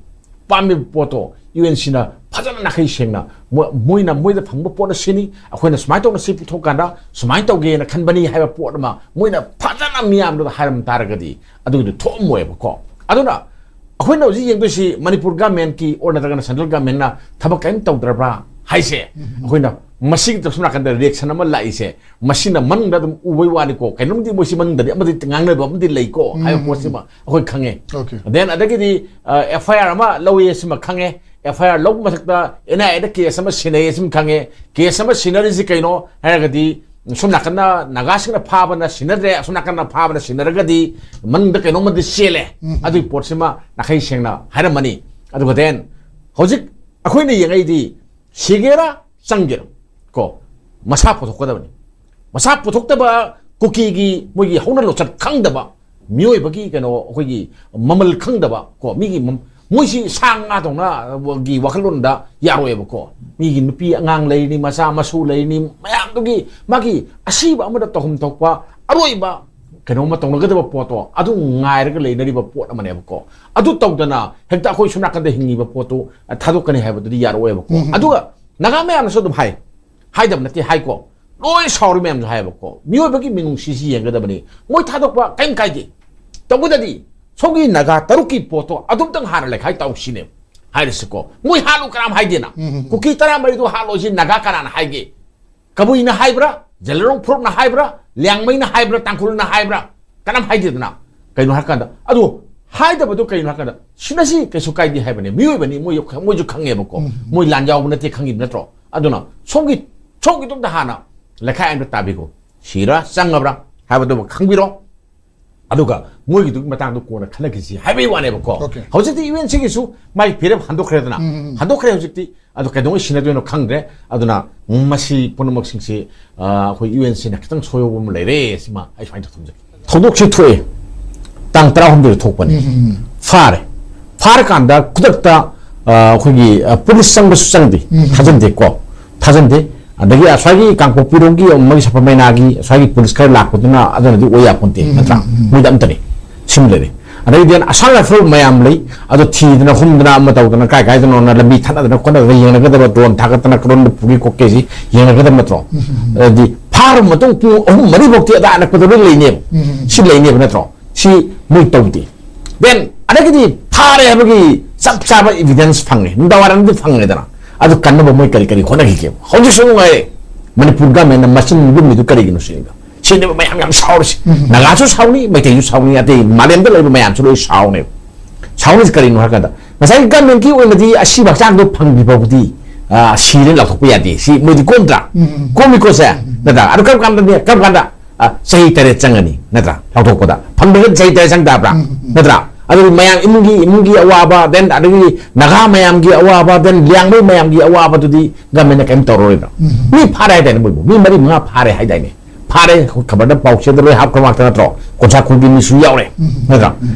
ꯄꯥꯝꯃꯤꯕ ꯄꯣꯠꯇꯣ ꯌꯨ ꯑꯦꯟ ꯁꯤꯅ ꯐꯖꯅ ꯅꯥꯈꯩ ꯁꯦꯡꯅ ꯃꯣ-, ꯃꯣꯏꯅ, ꯃꯣꯏꯗ ꯐꯪꯕ ꯄꯣꯠꯅ ꯁꯤꯅꯤ, ꯑꯩꯈꯣꯏꯅ ꯁꯨꯃꯥꯏꯅ ꯇꯧꯅ ꯁꯤ ꯄꯨꯊꯣꯛꯀꯥꯟꯗ ꯁꯨꯃꯥꯏꯅ ꯇꯧꯒꯦꯅ ꯈꯟꯕꯅꯤ ꯍꯥꯏꯕ ꯄꯣꯠ ꯑꯃ ꯃꯣꯏꯅ ꯐꯖꯅ ꯃꯤꯌꯥꯝꯗꯨꯗ ꯍꯥꯏꯔꯝ ꯇꯥꯔꯒꯗꯤ ꯑꯗꯨꯒꯤꯗꯨ ꯊꯣꯛꯑꯝꯃꯣꯏꯕꯀꯣ꯫ ꯑꯗꯨꯅ ꯑꯩꯈꯣꯏꯅ ꯍꯧꯖꯤꯛ ꯌꯦꯡꯗꯣꯏꯁꯤ ꯃꯅꯤꯄꯨꯔ ꯒꯃꯦꯟꯀꯤ ꯑꯣꯔ ꯅꯠꯇ꯭ꯔꯒꯅ ꯁꯦꯟꯇ꯭ꯔꯦꯜ ꯒꯃꯦꯟꯅ ꯊꯕꯛ ꯀꯔꯤꯝ ꯇꯧꯗ꯭ꯔꯕ꯭ꯔꯥ ꯍꯥꯏꯁꯦ꯫ ꯎꯝ꯫ ꯑꯩꯈꯣꯏꯅ ꯃꯁꯤꯒꯤ ꯁꯣꯝ ꯅꯥꯀꯟꯗ ꯔꯤꯌꯦꯛꯁꯟ ꯑꯃ ꯂꯥꯛꯏꯁꯦ, ꯃꯁꯤꯅ ꯃꯅꯨꯡꯗ ꯑꯗꯨꯝ ꯎꯕꯩ ꯋꯥꯅꯤꯀꯣ, ꯀꯩꯅꯣꯝꯗꯤ ꯃꯣꯏꯁꯤ ꯃꯅꯨꯡꯗꯗꯤ ꯑꯃꯗꯤ ꯉꯥꯡꯅꯕ ꯑꯃꯗꯤ ꯂꯩꯀꯣ ꯍꯥꯏꯕ ꯎꯝ꯫ ꯄꯣꯠꯁꯤꯃ ꯑꯩꯈꯣꯏ ꯈꯪꯉꯦ꯫ ꯑꯣꯀꯦ꯫ Then ꯑꯗꯒꯤꯗꯤ, ꯑ, ꯑꯦꯐ ꯑꯥꯏ ꯑꯥꯔ ꯑꯃ ꯂꯧꯏ, ꯁꯤꯃ ꯈꯪꯉꯦ꯫ ꯑꯦꯐ ꯑꯥꯏ ꯑꯥꯔ ꯂꯧꯕ ꯃꯊꯛꯇ ꯑꯦꯟ ꯑꯥꯏ ꯑꯦꯗ ꯀꯦꯁ ꯑꯃ ꯁꯤꯟꯅꯩ, ꯁꯤꯃ ꯈꯪꯉꯦ꯫ ꯀꯦꯁ ꯑꯃ ꯁꯤꯟꯅꯔꯤꯁꯤ ꯀꯩꯅꯣ ꯍꯥꯏꯔꯒꯗꯤ, ꯁꯣꯝ ꯅꯥꯀꯟꯗ ꯅꯥꯒꯥꯁꯤꯡꯅ ꯐꯥꯕꯅ ꯁꯤꯟꯅꯗ꯭ꯔꯦ, ꯑꯁꯣꯝ ꯅꯥꯀꯟꯗ ꯐꯥꯕꯅ ꯁꯤꯟꯅꯔꯒꯗꯤ ꯃꯅꯨꯡꯗ ꯀꯩꯅꯣꯝꯃꯗꯤ ꯆꯦꯜꯂꯦ꯫ ꯎꯝ꯫ ꯑꯗꯨꯒꯤ ꯄꯣꯠꯁꯤꯃ ꯅꯥꯈꯩ ꯁꯦꯡꯅ ꯍꯥꯏꯔꯝꯃꯅꯤ꯫ ꯑꯗꯨꯒ then ꯍꯧꯖꯤꯛ ꯑꯩꯈꯣꯏꯅ ꯌꯦꯡꯉꯛꯏꯗꯤ ꯁꯤꯒꯦꯔꯥ ꯆꯪꯒꯦꯔꯥ ꯀꯣ, ꯃꯁꯥ ꯄꯨꯊꯣꯛꯀꯗꯕꯅꯤ꯫ ꯃꯁꯥ ꯄꯨꯊꯣꯛꯇꯕ ꯀꯨꯀꯤꯒꯤ ꯃꯣꯏꯒꯤ ꯍꯧꯅ ꯂꯣꯟꯆꯠ ꯈꯪꯗꯕ ꯃꯤꯑꯣꯏꯕꯒꯤ ꯀꯩꯅꯣ, ꯑꯩꯈꯣꯏꯒꯤ ꯃꯃꯜ ꯈꯪꯗꯕ ꯀꯣ, ꯃꯤꯒꯤ ꯃꯝ-, ꯃꯣꯏꯁꯤ ꯁꯥ ꯉꯥ ꯇꯧꯅꯒꯤ ꯋꯥꯈꯜꯂꯣꯟꯗ ꯌꯥꯔꯣꯏꯕꯀꯣ꯫ ꯃꯤꯒꯤ ꯅꯨꯄꯤ ꯑꯉꯥꯡ ꯂꯩꯔꯤꯅꯤ, ꯃꯆꯥ ꯃꯁꯨ ꯂꯩꯔꯤꯅꯤ, ꯃꯌꯥꯝꯗꯨꯒꯤ ꯃꯥꯒꯤ ꯑꯁꯤꯕ ꯑꯃꯗ ꯇꯧꯐꯝ ꯊꯣꯛꯄ ꯑꯔꯣꯏꯕ ꯀꯩꯅꯣꯝꯃ ꯇꯧꯅꯒꯗꯕ ꯄꯣꯠꯇꯣ ꯑꯗꯨ ꯉꯥꯏꯔꯒ ꯂꯩꯅꯔꯤꯕ ꯄꯣꯠ ꯑꯃꯅꯦꯕꯀꯣ꯫ ꯑꯗꯨ ꯇꯧꯗꯅ ꯍꯦꯛꯇ ꯑꯩꯈꯣꯏ ꯁꯣꯝ ꯅꯥꯀꯟꯗ ꯍꯤꯡꯉꯤꯕ ꯄꯣꯠꯇꯨ ꯊꯥꯗꯣꯛꯀꯅꯤ ꯍꯥꯏꯕꯗꯨꯗꯤ ꯌꯥꯔꯛꯑꯣꯏꯕꯀꯣ꯫ ꯎꯝ꯫ ꯑꯗꯨꯒ ꯅꯥꯒꯥ ꯃꯌꯥꯝꯅꯁꯨ ꯑꯗꯨꯝ ꯍꯥꯏ, ꯍꯥꯏꯗꯕ ꯅꯠꯇꯦ, ꯍꯥꯏꯀꯣ꯫ ꯂꯣꯏ ꯁꯥꯎꯔꯤ ꯃꯌꯥꯝꯁꯨ ꯍꯥꯏꯌꯦꯕꯀꯣ꯫ ꯃꯤꯑꯣꯏꯕꯒꯤ ꯃꯤꯅꯨꯡꯁꯤꯁꯤ ꯌꯦꯡꯒꯗꯕꯅꯤ꯫ ꯃꯣꯏ ꯊꯥꯗꯣꯛꯄ ꯀꯔꯤꯝ ꯀꯥꯏꯗꯦ꯫ ꯇꯧꯕꯗꯗꯤ ꯁꯣꯝꯒꯤ ꯅꯥꯒꯥ ꯇꯔꯨꯛꯀꯤ ꯄꯣꯠꯇꯣ ꯑꯗꯨꯝꯇꯪ ꯍꯥꯟꯅ ꯂꯩꯈꯥꯏ ꯇꯧꯁꯤꯅꯦ ꯍꯥꯏꯔꯁꯤꯀꯣ꯫ ꯃꯣꯏ ꯍꯥꯠꯂꯨ ꯀꯅꯥꯝ ꯍꯥꯏꯗꯦꯅ꯫ ꯎꯝ, ꯎꯝ, ꯎꯝ꯫ ꯀꯨꯀꯤ ꯇꯔꯥꯃꯔꯤꯗꯣ ꯍꯥꯠꯂꯣ ꯁꯤ ꯅꯥꯒꯥ ꯀꯅꯥꯅ ꯍꯥꯏꯒꯦ? ꯀꯕꯨꯏꯅ ꯍꯥꯏꯕ꯭ꯔꯥ? ꯖꯦꯂꯔꯣꯡ ꯐꯨꯔꯨꯞꯅ ꯍꯥꯏꯕ꯭ꯔꯥ? ꯂꯤꯌꯥꯡꯃꯩꯅ ꯍꯥꯏꯕ꯭ꯔꯥ? ꯇꯥꯡꯈꯨꯜꯅ ꯍꯥꯏꯕ꯭ꯔꯥ? ꯀꯅꯥꯝ ꯍꯥꯏꯗꯦꯗꯅ꯫ ꯀꯩꯅꯣ ꯍꯥꯏꯔꯀꯥꯟꯗ, ꯑꯗꯨ ꯍꯥꯏꯗꯕꯗꯣ ꯀꯩꯅꯣ ꯍꯥꯏꯔꯀꯥꯟꯗ, ꯁꯤꯅ ꯁꯤ ꯀꯩꯁꯨ ꯀꯥꯏꯗꯦ ꯍꯥꯏꯕꯅꯦ꯫ ꯃꯤꯑꯣꯏꯕꯅꯤ, ꯃꯣꯏ, ꯃꯣꯏꯁꯨ ꯈꯪꯉꯦꯕꯀꯣ꯫ ꯎꯝ꯫ ꯃꯣꯏ ꯂꯥꯟ ꯌꯥꯎꯕ ꯅꯠꯇꯦ ꯈꯪꯉꯤꯕ ꯅꯠꯇ꯭ꯔꯣ? ꯑꯗꯨꯅ ꯁꯣꯝꯒꯤ, ꯁꯣꯝꯒꯤꯗꯣꯝꯗ ꯍꯥꯟꯅ ꯂꯩꯈꯥꯏ ꯑꯃꯗ ꯇꯥꯕꯤꯈꯣ꯫ ꯁꯤꯔꯥ ꯆꯪꯉꯕ꯭ꯔꯥ ꯍꯥꯏꯕꯗꯨꯃ ꯈꯪꯕꯤꯔꯣ꯫ ꯑꯗꯨꯒ ꯃꯣꯏꯒꯤꯗꯨꯒꯤ ꯃꯇꯥꯡꯗꯣ ꯀꯣꯟꯅ ꯈꯟꯅꯈꯤꯁꯤ ꯍꯥꯏꯕꯒꯤ ꯋꯥꯅꯦꯕꯀꯣ꯫ Okay. ꯍꯧꯖꯤꯛꯇꯤ ꯌꯨ ꯑꯦꯟ ꯁꯤꯒꯤꯁꯨ ꯃꯥꯒꯤ ꯐꯤꯔꯦꯞ ꯍꯟꯗꯣꯛꯈ꯭ꯔꯦꯗꯅ꯫ ꯎꯝ, ꯎꯝ, ꯎꯝ꯫ ꯍꯟꯗꯣꯛꯈ꯭ꯔꯦ ꯍꯧꯖꯤꯛꯇꯤ꯫ ꯑꯗꯣ ꯀꯩꯗꯧꯉꯩ ꯁꯤꯟꯅꯗꯣꯏꯅꯣ ꯈꯪꯗ꯭ꯔꯦ꯫ ꯑꯗꯨꯅ ꯃꯁꯤ ꯄꯨꯝꯅꯃꯛꯁꯤꯡꯁꯤ, ꯑ, ꯑꯩꯈꯣꯏ ꯌꯨ ꯑꯦꯟ ꯁꯤꯅ ꯈꯤꯇꯪ ꯁꯣꯏꯍꯧꯕ ꯑꯃ ꯂꯩꯔꯦ꯫ ꯁꯤꯃ ꯑꯩ ꯁꯨꯃꯥꯏꯅ ꯇꯧ ꯊꯝꯖꯒꯦ꯫ ꯊꯧꯗꯣꯛꯁꯤ ꯊꯣꯛꯑꯦ꯫ ꯇꯥꯡ ꯇꯔꯥꯍꯨꯝꯗꯣꯏꯗ ꯊꯣꯛꯄꯅꯤ꯫ ꯎꯝ, ꯎꯝ, ꯎꯝ꯫ ꯐꯥꯔꯦ꯫ ꯐꯥꯔꯀꯥꯟꯗ ꯈꯨꯗꯛꯇ, ꯑ, ꯑꯩꯈꯣꯏꯒꯤ, ꯑ, ꯄꯨꯂꯤꯁ ꯆꯪꯕꯁꯨ ꯆꯪꯗꯦ꯫ ꯎꯝ, ꯎꯝ꯫ ꯊꯥꯖꯟꯗꯦꯀꯣ꯫ ꯊꯥꯖꯟꯗꯦ꯫ ꯑꯗꯒꯤ ꯑꯁ꯭ꯋꯥꯏꯒꯤ ꯀꯥꯡꯄꯣꯛꯄꯤꯔꯣꯝꯒꯤ ꯑꯃꯒꯤ ꯁꯄꯃꯩꯅꯥꯒꯤ ꯑꯁ꯭ꯋꯥꯏꯒꯤ ꯄꯨꯂꯤꯁ ꯈꯔ ꯂꯥꯛꯄꯗꯨꯅ ꯑꯗꯨꯅꯗꯤ ꯑꯣꯏ ꯌꯥꯄꯣꯟꯇꯦ, ꯎꯝ, ꯅꯠꯇ꯭ꯔꯥ? ꯎꯝ, ꯎꯝ꯫ ꯃꯣꯏꯗ ꯑꯝꯇꯅꯤ꯫ ꯁꯤꯃ ꯂꯩꯔꯦ꯫ ꯑꯗꯩꯗꯤ ꯑꯁꯥꯝ ꯔꯥꯏꯐꯜ ꯃꯌꯥꯝ ꯂꯩ, ꯑꯗꯣ ꯊꯤꯗꯅ ꯍꯨꯝꯗꯅ ꯑꯃ ꯇꯧꯗꯅ ꯀꯥꯏ ꯀꯥꯏꯗꯅꯣꯅ ꯂꯝꯕꯤ ꯊꯠꯅꯗꯅ ꯈꯣꯠꯅꯗꯅ ꯌꯦꯡꯅꯒꯗꯕ, ꯗ꯭ꯔꯣꯟ ꯊꯥꯒꯠꯇꯅ ꯀꯔꯣꯟꯗ ꯄꯨꯒꯤ ꯈꯣꯠꯀꯦꯁꯤ ꯌꯦꯡꯅꯒꯗꯕ ꯅꯠꯇ꯭ꯔꯣ? ꯎꯝ, ꯎꯝ, ꯎꯝ꯫ ꯑꯗꯩꯗꯤ ꯐꯥꯔꯕ ꯃꯇꯨꯡ ꯄꯨꯡ ꯑꯍꯨꯝ ꯃꯔꯤꯐꯥꯎꯗꯤ ꯑꯗꯥꯏ ꯑꯅꯛꯄꯗ ꯂꯣꯏ ꯂꯩꯅꯦꯕ꯫ ꯎꯝ, ꯎꯝ, ꯎꯝ꯫ ꯁꯤ ꯂꯩꯅꯦꯕ ꯅꯠꯇ꯭ꯔꯣ? ꯁꯤ ꯃꯣꯏ ꯇꯧꯗꯦ꯫ Then ꯑꯗꯒꯤꯗꯤ ꯐꯥꯔꯦ ꯍꯥꯏꯕꯒꯤ ꯆꯞ ꯆꯥꯕ evidence ꯐꯪꯉꯦ, ꯅꯨꯡꯗꯥꯡ ꯋꯥꯏꯔꯝꯗꯤ ꯐꯪꯉꯦꯗꯅ꯫ ꯑꯗꯨ ꯀꯟꯅꯕ ꯃꯣꯏ ꯀꯔꯤ ꯀꯔꯤ ꯍꯣꯠꯅꯈꯤꯒꯦꯕ? ꯍꯧꯖꯤꯛꯁꯨ ꯅꯨꯡꯉꯥꯏꯔꯦ꯫ ꯃꯅꯤꯄꯨꯔ governmentꯅ ꯃꯆꯤꯟ ꯂꯨꯝꯃꯤꯗꯨ ꯀꯔꯤꯒꯤꯅꯣ ꯁꯤꯅꯤꯗ꯫ ꯁꯤꯅꯦꯕ ꯃꯌꯥꯝ ꯌꯥꯝ ꯁꯥꯎꯔꯤꯁꯦ꯫ ꯎꯝ꯫ ꯅꯥꯒꯥꯁꯨ ꯁꯥꯎꯅꯤ, ꯃꯩꯇꯩꯁꯨ ꯁꯥꯎꯅꯤ, ꯑꯇꯩ ꯃꯥꯂꯦꯝꯗ ꯂꯩꯕ ꯃꯌꯥꯝꯁꯨ ꯂꯣꯏ ꯁꯥꯎꯅꯦꯕ꯫ ꯁꯥꯎꯅꯤꯁꯦ ꯀꯔꯤꯅꯣ ꯍꯥꯏꯔꯀꯥꯟꯗ, ꯉꯁꯥꯏꯒꯤ governmentꯀꯤ ꯑꯣꯏꯅꯗꯤ ꯑꯁꯤꯕ ꯍꯛꯆꯥꯡꯗꯣ ꯐꯪꯗ꯭ꯔꯤ ꯐꯥꯎꯕꯗꯤ, ꯑ, ꯁꯤꯔꯦ ꯂꯥꯎꯊꯣꯛꯄ ꯌꯥꯗꯦ꯫ ꯁꯤ ꯃꯣꯏꯗꯤ ꯀꯣꯝꯗ꯭ꯔꯥ? ꯎꯝ, ꯎꯝ꯫ ꯀꯣꯝꯃꯤꯀꯣ ꯁꯦ? ꯎꯝ, ꯎꯝ꯫ ꯅꯠꯇ꯭ꯔꯥ? ꯑꯗꯨ ꯀꯔꯝ ꯀꯥꯟꯗꯅꯦ? ꯀꯔꯝ ꯀꯥꯟꯗ? ꯑ, ꯆꯍꯤ ꯇꯔꯦꯠ ꯆꯪꯉꯅꯤ, ꯅꯠꯇ꯭ꯔꯥ? ꯂꯧꯊꯣꯛꯄꯗ꯫ ꯐꯪꯗ꯭ꯔꯒꯗꯤ ꯆꯍꯤ ꯇꯔꯦꯠ ꯆꯪ ꯇꯥꯕ꯭ꯔꯥ? ꯎꯝ, ꯎꯝ, ꯎꯝ꯫ ꯅꯠꯇ꯭ꯔꯥ? ꯑꯗꯨꯒꯤ ꯃꯌꯥꯝ ꯏꯃꯨꯡꯒꯤ, ꯏꯃꯨꯡꯒꯤ ꯑꯋꯥꯕ, then ꯑꯗꯒꯤ ꯅꯥꯒꯥ ꯃꯌꯥꯝꯒꯤ ꯑꯋꯥꯕ, then ꯂꯤꯌꯥꯡꯃꯩ ꯃꯌꯥꯝꯒꯤ ꯑꯋꯥꯕꯗꯨꯗꯤ governmentꯅ ꯀꯔꯤꯝ ꯇꯧꯔꯔꯣꯏꯕ꯭ꯔꯥ? ꯎꯝ, ꯎꯝ꯫ ꯃꯤ ꯐꯥꯔꯦ ꯍꯥꯏꯗꯥꯏꯅꯦ ꯃꯣꯏꯕꯨ? ꯃꯤ ꯃꯔꯤ ꯃꯉꯥ ꯐꯥꯔꯦ ꯍꯥꯏꯗꯥꯏꯅꯦ? ꯐꯥꯔꯦ, ꯈꯕꯔꯗ ꯄꯥꯎꯆꯦꯗ ꯂꯣꯏ ꯍꯥꯞꯈ꯭ꯔ ꯉꯥꯛꯇ ꯅꯠꯇ꯭ꯔꯣ? ꯀꯣꯟꯁꯥ ꯈꯨꯜꯒꯤ ꯃꯤꯁꯨ ꯌꯥꯎꯔꯦ, ꯅꯠꯇ꯭ꯔꯥ?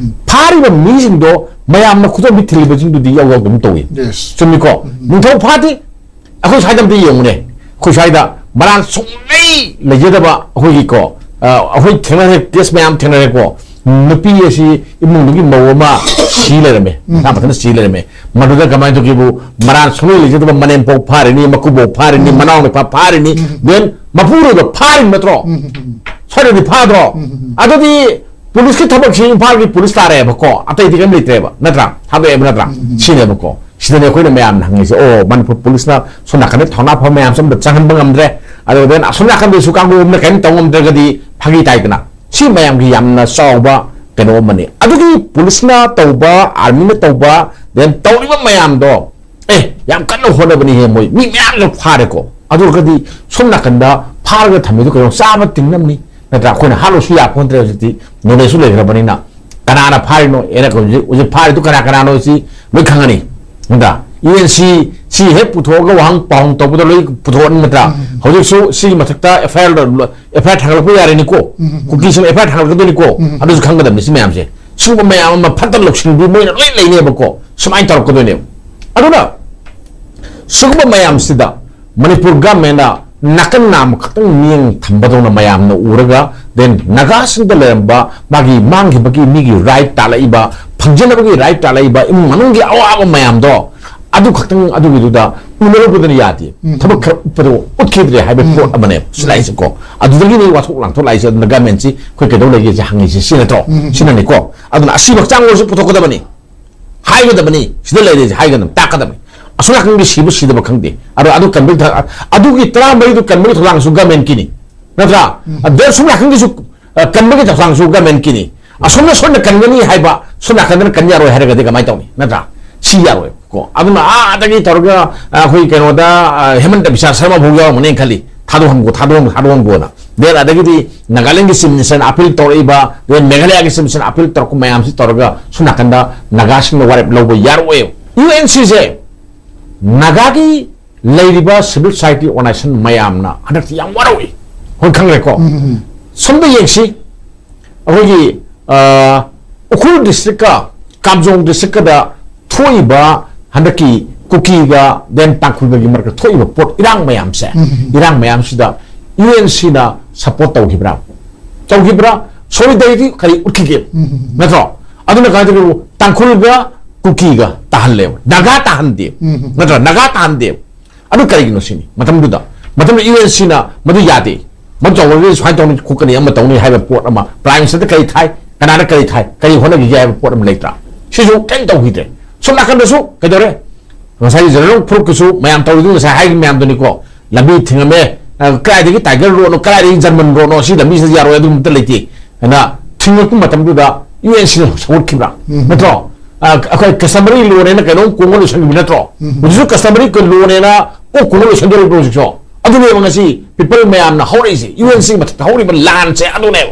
ꯐꯥꯔꯤꯕ ꯃꯤꯁꯤꯡꯗꯣ ꯃꯌꯥꯝꯅ ꯈꯨꯗꯣꯝꯕꯤ ꯊꯤꯜꯂꯤꯕꯁꯤꯡꯗꯨꯗꯤ ꯌꯥꯎ ꯌꯥꯎꯗꯕ ꯇꯧꯏ꯫ Yes. ꯆꯨꯝꯃꯤꯀꯣ? ꯅꯤꯡꯊꯧ ꯐꯥꯗꯤ ꯑꯩꯈꯣꯏ ꯁ꯭ꯋꯥꯏꯗ ꯑꯝꯇ ꯌꯦꯡꯉꯨꯅꯦ꯫ ꯑꯩꯈꯣꯏ ꯁ꯭ꯋꯥꯏꯗ ꯃꯔꯥꯜ ꯁꯨꯡꯂꯩ ꯂꯩꯖꯗꯕ ꯑꯩꯈꯣꯏꯒꯤꯀꯣ, ꯑ, ꯑꯩꯈꯣꯏ ꯊꯦꯡꯅꯔꯦ, ꯀꯦꯁ ꯃꯌꯥꯝ ꯊꯦꯡꯅꯔꯦꯀꯣ꯫ ꯅꯨꯄꯤ ꯑꯁꯤ ꯏꯃꯨꯡꯗꯨꯒꯤ ꯃꯧ ꯑꯃ ꯁꯤ ꯂꯩꯔꯝꯃꯦ, ꯃꯁꯥ ꯃꯊꯟꯇ ꯁꯤ ꯂꯩꯔꯝꯃꯦ꯫ ꯃꯗꯨꯗ ꯀꯃꯥꯏꯅ ꯇꯧꯒꯦꯕꯨ, ꯃꯔꯥꯜ ꯁꯨꯡꯂꯩ ꯂꯩꯖꯗꯕ ꯃꯅꯦꯝꯄꯧ ꯐꯥꯔꯤꯅꯤ, ꯃꯀꯨꯕꯣꯛ ꯐꯥꯔꯤꯅꯤ, ꯃꯅꯥꯎ ꯅꯨꯄꯥ ꯐꯥꯔꯤꯅꯤ, then ꯃꯄꯨꯔꯣꯏꯕ ꯐꯥꯔꯤꯕ ꯅꯠꯇ꯭ꯔꯣ? ꯁ꯭ꯋꯥꯏꯗꯗꯤ ꯐꯥꯗ꯭ꯔꯣ? ꯑꯗꯨꯗꯤ ꯄꯨꯂꯤꯁꯀꯤ ꯊꯕꯛꯁꯤ ꯏꯝꯐꯥꯜꯒꯤ ꯄꯨꯂꯤꯁ ꯇꯥꯔꯦꯕꯀꯣ, ꯑꯇꯩꯗꯤ ꯀꯔꯤꯝ ꯂꯩꯇ꯭ꯔꯦꯕ, ꯅꯠꯇ꯭ꯔꯥ? ꯊꯥꯗꯣꯛꯑꯦꯕ, ꯅꯠꯇ꯭ꯔꯥ? ꯁꯤꯅꯦꯕꯀꯣ꯫ ꯁꯤꯗꯅꯦ ꯑꯩꯈꯣꯏꯅ ꯃꯌꯥꯝꯅ ꯍꯪꯉꯤꯁꯦ, "ꯑꯣ, ꯃꯅꯤꯄꯨꯔ ꯄꯨꯂꯤꯁꯅ ꯁꯣꯝ ꯅꯥꯀꯟꯗ ꯊꯧꯅꯥ ꯐꯕ ꯃꯌꯥꯝꯁꯦ ꯑꯝꯇ ꯆꯪꯍꯟꯕ ꯉꯝꯗ꯭ꯔꯦ, ꯑꯗꯨꯒ then ꯑꯁꯣꯝ ꯅꯥꯀꯟꯗꯁꯨ ꯀꯥꯡꯕꯨ ꯑꯃꯅ ꯀꯔꯤꯝ ꯇꯧ ꯉꯝꯗ꯭ꯔꯒꯗꯤ ꯐꯥꯒꯤ ꯇꯥꯏꯗꯅ?" ꯁꯤ ꯃꯌꯥꯝꯒꯤ ꯌꯥꯝꯅ ꯆꯥꯎꯕ ꯀꯩꯅꯣ ꯑꯃꯅꯤ꯫ ꯑꯗꯨꯒꯤ ꯄꯨꯂꯤꯁꯅ ꯇꯧꯕ, ꯑꯥꯔꯃꯤꯅ ꯇꯧꯕ, then ꯇꯧꯔꯤꯕ ꯃꯌꯥꯝꯗꯣ, ꯑꯦ, ꯌꯥꯝ ꯀꯟꯅ ꯍꯣꯠꯅꯕꯅꯤꯍꯦ ꯃꯣꯏ, ꯃꯤ ꯃꯌꯥꯝꯁꯨ ꯐꯥꯔꯦꯀꯣ꯫ ꯑꯗꯨ ꯑꯣꯏꯔꯒꯗꯤ ꯁꯣꯝ ꯅꯥꯀꯟꯗ ꯐꯥꯔꯒ ꯊꯝꯃꯤꯗꯨ ꯀꯩꯅꯣ ꯆꯥꯕ ꯇꯤꯡꯅꯕꯅꯤ, ꯅꯠꯇ꯭ꯔꯥ? ꯑꯩꯈꯣꯏꯅ ꯍꯥꯠꯂꯨꯁꯨ ꯌꯥꯄꯣꯟꯗ꯭ꯔꯦ ꯍꯧꯖꯤꯛꯇꯤ, ꯅꯣꯂꯦꯖꯁꯨ ꯂꯩꯈ꯭ꯔꯕꯅꯤꯅ꯫ ꯀꯅꯥꯅ ꯐꯥꯔꯤꯅꯣ? ꯑꯦꯅ ꯍꯧꯖꯤꯛ, ꯍꯧꯖꯤꯛ ꯐꯥꯔꯤꯗꯨ ꯀꯅꯥ ꯀꯅꯥꯅꯣ ꯁꯤ ꯂꯣꯏ ꯈꯪꯉꯅꯤ, ꯅꯠꯇ꯭ꯔꯥ? ꯌꯨ ꯑꯦꯟ ꯁꯤ ꯁꯤ ꯍꯦꯛ ꯄꯨꯊꯣꯛꯑꯒ ꯋꯥꯍꯪ ꯄꯥꯎꯍꯪ ꯇꯧꯕꯗ ꯂꯣꯏ ꯄꯨꯊꯣꯛꯑꯅꯤ, ꯅꯠꯇ꯭ꯔꯥ? ꯍꯧꯖꯤꯛꯁꯨ ꯁꯤꯒꯤ ꯃꯊꯛꯇ ꯑꯦꯐ ꯑꯥꯏ ꯑꯥꯔ, ꯑꯦꯐ ꯑꯥꯏ ꯑꯥꯔ ꯊꯥꯡꯒꯠꯂꯛꯄ ꯌꯥꯔꯦꯅꯤꯀꯣ, ꯀꯨꯀꯤꯁꯤꯡ ꯑꯦꯐ ꯑꯥꯏ ꯑꯥꯔ ꯊꯥꯡꯒꯠꯂꯛꯀꯗꯣꯏꯅꯤꯀꯣ꯫ ꯑꯗꯨꯁꯨ ꯈꯪꯒꯗꯕꯅꯤ ꯁꯤ ꯃꯌꯥꯝꯁꯦ꯫ ꯁꯤꯒꯨꯝꯕ ꯃꯌꯥꯝ ꯑꯃ ꯐꯠꯇ ꯂꯧꯁꯤꯡꯗꯤ ꯃꯣꯏꯅ ꯂꯣꯏ ꯂꯩꯅꯦꯕꯀꯣ, ꯁꯨꯃꯥꯏꯅ ꯇꯧꯔꯛꯀꯗꯣꯏꯅꯦꯕ꯫ ꯑꯗꯨꯅ ꯁꯤꯒꯨꯝꯕ ꯃꯌꯥꯝꯁꯤꯗ ꯃꯅꯤꯄꯨꯔ ꯒꯃꯦꯟꯅ ꯅꯥꯀꯟ ꯅꯥꯝꯃ ꯈꯛꯇꯪ ꯃꯤꯠꯌꯦꯡ ꯊꯝꯕꯗꯧꯅ ꯃꯌꯥꯝꯅ ꯎꯔꯒ, then ꯅꯥꯒꯥꯁꯤꯡꯗ ꯂꯩꯔꯝꯕ ꯃꯥꯒꯤ ꯃꯥꯡꯈꯤꯕꯒꯤ ꯃꯤꯒꯤ ꯔꯥꯏꯠ ꯇꯥꯜꯂꯛꯏꯕ, ꯐꯪꯖꯅꯕꯒꯤ ꯔꯥꯏꯠ ꯇꯥꯜꯂꯛꯏꯕ ꯏꯃꯨꯡ ꯃꯅꯨꯡꯒꯤ ꯑꯋꯥꯕ ꯃꯌꯥꯝꯗꯣ ꯑꯗꯨ ꯈꯛꯇꯪ ꯑꯗꯨꯒꯤꯗꯨꯗ ꯎꯅꯔꯨꯕꯗꯨꯅ ꯌꯥꯗꯦ꯫ ꯊꯕꯛ ꯈꯔ ꯎꯠꯄꯗꯣ ꯎꯠꯈꯤꯗ꯭ꯔꯦ ꯍꯥꯏꯕ ꯄꯣꯠ ꯑꯃꯅꯦꯕ ꯁꯤ ꯂꯥꯛꯏꯁꯦꯀꯣ꯫ ꯑꯗꯨꯗꯒꯤꯅꯤ ꯋꯥꯊꯣꯛ ꯂꯥꯡꯊꯣꯛ ꯂꯥꯛꯏꯁꯦ꯫ ꯑꯗꯨꯅ ꯒꯃꯦꯟꯁꯤ ꯑꯩꯈꯣꯏ ꯀꯩꯗꯧ ꯂꯩꯒꯦꯁꯦ ꯍꯪꯉꯤꯁꯦ ꯁꯤ ꯅꯠꯇ꯭ꯔꯣ? ꯁꯤꯅꯅꯤꯀꯣ꯫ ꯑꯗꯨꯅ ꯑꯁꯤꯕ ꯍꯛꯆꯥꯡ ꯑꯣꯏꯔꯁꯨ ꯄꯨꯊꯣꯛꯀꯗꯕꯅꯤ, ꯍꯥꯏꯒꯗꯕꯅꯤ, ꯁꯤꯗ ꯂꯩꯔꯦꯁꯦ ꯍꯥꯏꯒꯗꯕꯅꯤ, ꯇꯥꯛꯀꯗꯕꯅꯤ꯫ ꯑꯁꯣꯝ ꯅꯥꯀꯟꯒꯤ ꯁꯤꯕ ꯁꯤꯗꯕ ꯈꯪꯗꯦ꯫ ꯑꯗꯣ ꯑꯗꯨ ꯀꯟꯕꯒꯤ ꯊ-, ꯑꯗꯨꯒꯤ ꯇꯔꯥꯃꯔꯤꯗꯨ ꯀꯟꯕꯒꯤ ꯊꯧꯗꯥꯡꯁꯨ ꯒꯃꯦꯟꯀꯤꯅꯤ, ꯅꯠꯇ꯭ꯔꯥ? ꯑꯗ ꯁꯣꯝ ꯅꯥꯀꯟꯒꯤꯁꯨ, ꯑ, ꯀꯟꯕꯒꯤ ꯊꯧꯗꯥꯡꯁꯨ ꯒꯃꯦꯟꯀꯤꯅꯤ꯫ ꯑꯁꯣꯝꯅ ꯁꯣꯝꯅ ꯀꯟꯒꯅꯤ ꯍꯥꯏꯕ, ꯁꯣꯝ ꯅꯥꯀꯟꯗꯅ ꯀꯟ ꯌꯥꯔꯣꯏ ꯍꯥꯏꯔꯒꯗꯤ ꯀꯃꯥꯏꯅ ꯇꯧꯅꯤ, ꯅꯠꯇ꯭ꯔꯥ? ꯁꯤ ꯌꯥꯔꯣꯏ ꯀꯣ꯫ ꯑꯗꯨꯅ ꯑꯥꯗꯒꯤ ꯇꯧꯔꯒ, ꯑ, ꯑꯩꯈꯣꯏ ꯀꯩꯅꯣꯗ, ꯑ, ꯍꯦꯃꯟꯇ ꯕꯤꯁ꯭ꯋꯥ ꯁꯔꯃ ꯐꯥꯎ ꯌꯥꯎꯔꯝꯒꯅꯤ ꯈꯜꯂꯤ, ꯊꯥꯗꯣꯛꯍꯟꯒꯣ, ꯊꯥꯗꯣꯛꯍꯟꯒꯣ, ꯊꯥꯗꯣꯛꯍꯟꯒꯣꯅ꯫ Then ꯑꯗꯒꯤꯗꯤ ꯅꯥꯒꯥꯂꯦꯟꯒꯤ ꯆꯤꯐ ꯃꯤꯅꯤꯁꯇꯔꯅ ꯑꯄꯤꯜ ꯇꯧꯔꯛꯏꯕ, then ꯃꯦꯘꯥꯂꯌꯥꯒꯤ ꯆꯤꯐ ꯃꯤꯅꯤꯁꯇꯔꯅ ꯑꯄꯤꯜ ꯇꯧꯔꯛꯄ ꯃꯌꯥꯝꯁꯤ ꯇꯧꯔꯒ ꯁꯣꯝ ꯅꯥꯀꯟꯗ ꯅꯥꯒꯥꯁꯤꯡꯅ ꯋꯥꯔꯦꯞ ꯂꯧꯕ ꯌꯥꯔꯛꯑꯣꯏ꯫ ꯌꯨ ꯑꯦꯟ ꯁꯤꯁꯦ ꯅꯥꯒꯥꯒꯤ ꯂꯩꯔꯤꯕ civil society organization ꯃꯌꯥꯝꯅ ꯍꯟꯗꯛꯇꯤ ꯌꯥꯝ ꯋꯥꯔꯧꯏ꯫ ꯍꯣꯏ, ꯈꯪꯈ꯭ꯔꯦꯀꯣ꯫ ꯁꯣꯝꯗ ꯌꯦꯡꯁꯤ, ꯑꯩꯈꯣꯏꯒꯤ, ꯑ, ꯎꯈ꯭ꯔꯨꯜ ꯗꯤꯁꯇ꯭ꯔꯤꯛꯀ ꯀꯥꯝꯖꯣꯡ ꯗꯤꯁꯇ꯭ꯔꯤꯛꯀꯗ ꯊꯣꯛꯏꯕ ꯍꯟꯗꯛꯀꯤ ꯀꯨꯀꯤꯒ then ꯇꯥꯡꯈꯨꯜꯒꯒꯤ ꯃꯔꯛꯇ ꯊꯣꯛꯏꯕ ꯄꯣꯠ, ꯏꯔꯥꯡ ꯃꯌꯥꯝꯁꯦ, ꯏꯔꯥꯡ ꯃꯌꯥꯝꯁꯤꯗ ꯌꯨ ꯑꯦꯟ ꯁꯤꯅ ꯁꯄꯣꯔꯠ ꯇꯧꯈꯤꯕ꯭ꯔꯥ? ꯇꯧꯈꯤꯕ꯭ꯔꯥ? ꯁꯣꯂꯤꯗꯥꯔꯤꯇꯤ ꯀꯔꯤ ꯎꯠꯈꯤꯒꯦ? ꯅꯠꯇ꯭ꯔꯣ? ꯑꯗꯨꯅ ꯀꯃꯥꯏꯅ ꯇꯧꯒꯦꯕꯨ, ꯇꯥꯡꯈꯨꯜꯒ ꯀꯨꯀꯤꯒ ꯇꯥꯍꯜꯂꯦꯕ, ꯅꯥꯒꯥ ꯇꯥꯍꯟꯗꯦꯕ, ꯅꯠꯇ꯭ꯔꯣ? ꯅꯥꯒꯥ ꯇꯥꯍꯟꯗꯦꯕ꯫ ꯑꯗꯨ ꯀꯔꯤꯒꯤꯅꯣ ꯁꯤꯅꯤ? ꯃꯇꯝꯗꯨꯗ, ꯃꯇꯝꯗꯨꯗ ꯌꯨ ꯑꯦꯟ ꯁꯤꯅ ꯃꯗꯨ ꯌꯥꯗꯦ, ꯃꯗꯨ ꯇꯧꯔꯒꯗꯤ ꯁꯨꯃꯥꯏꯅ ꯇꯧꯅꯤ, ꯈꯣꯠꯀꯅꯤ, ꯑꯃ ꯇꯧꯅꯤ ꯍꯥꯏꯕ ꯄꯣꯠ ꯑꯃ, ꯄ꯭ꯔꯥꯏꯝ ꯃꯤꯅꯤꯁꯇꯔꯗ ꯀꯔꯤ ꯊꯥꯏ, ꯀꯅꯥꯅ ꯀꯔꯤ ꯊꯥꯏ, ꯀꯔꯤ ꯍꯣꯠꯅꯈꯤꯒꯦ ꯍꯥꯏꯕ ꯄꯣꯠ ꯑꯃ ꯂꯩꯇ꯭ꯔꯥ? ꯁꯤꯁꯨ ꯀꯔꯤꯝ ꯇꯧꯈꯤꯗ꯭ꯔꯦ꯫ ꯁꯣꯝ ꯅꯥꯀꯟꯗꯁꯨ ꯀꯩꯗꯧꯔꯦ? ꯉꯁꯥꯏꯒꯤ ꯖꯦꯅꯔꯦꯜ ꯐꯔꯨꯛꯀꯤꯁꯨ ꯃꯌꯥꯝ ꯇꯧꯔꯤꯗꯨ ꯉꯁꯥꯏ ꯍꯥꯏꯈꯤꯕ ꯃꯌꯥꯝꯗꯨꯅꯤꯀꯣ, ꯂꯝꯕꯤ ꯊꯤꯡꯉꯝꯃꯦ, ꯑ, ꯀꯗꯥꯏꯗꯒꯤ ꯇꯥꯏꯒꯔ ꯔꯣꯗꯅꯣ, ꯀꯗꯥꯏꯗꯒꯤ ꯖꯔꯃꯟ ꯔꯣꯗꯅꯣ, ꯁꯤ ꯂꯝꯕꯤꯁꯤꯗ ꯌꯥꯔꯣꯏ, ꯑꯗꯨꯒꯨꯝꯕ ꯑꯝꯇ ꯂꯩꯇꯦ ꯍꯥꯏꯅ ꯊꯤꯡꯉꯛꯄ ꯃꯇꯝꯗꯨꯗ ꯌꯨ ꯑꯦꯟ ꯁꯤꯅ ꯁꯧꯒꯠꯈꯤꯕ꯭ꯔꯥ? ꯅꯠꯇ꯭ꯔꯣ? ꯑ, ꯑꯩꯈꯣꯏ ꯀꯁꯇꯃꯔꯤ ꯂꯣꯅꯦꯅ ꯀꯩꯅꯣꯝ ꯀꯣꯡꯉ ꯂꯣꯏꯁꯟꯈꯤꯕ ꯅꯠꯇ꯭ꯔꯣ? ꯍꯧꯖꯤꯛꯁꯨ ꯀꯁꯇꯃꯔꯤ ꯂꯣꯅꯦꯅ ꯀꯣꯛ ꯀꯣꯡꯉ ꯂꯣꯏꯁꯟꯗꯣꯔꯤꯕ꯭ꯔꯣ ꯍꯧꯖꯤꯛꯁꯨ? ꯑꯗꯨꯅꯦꯕ ꯉꯁꯤ ꯄꯤꯄꯜ ꯃꯌꯥꯝꯅ ꯍꯧꯔꯛꯏꯁꯦ, ꯌꯨ ꯑꯦꯟ ꯁꯤꯒꯤ ꯃꯊꯛꯇ ꯍꯧꯔꯤꯕ ꯂꯥꯟꯁꯦ ꯑꯗꯨꯅꯦꯕ꯫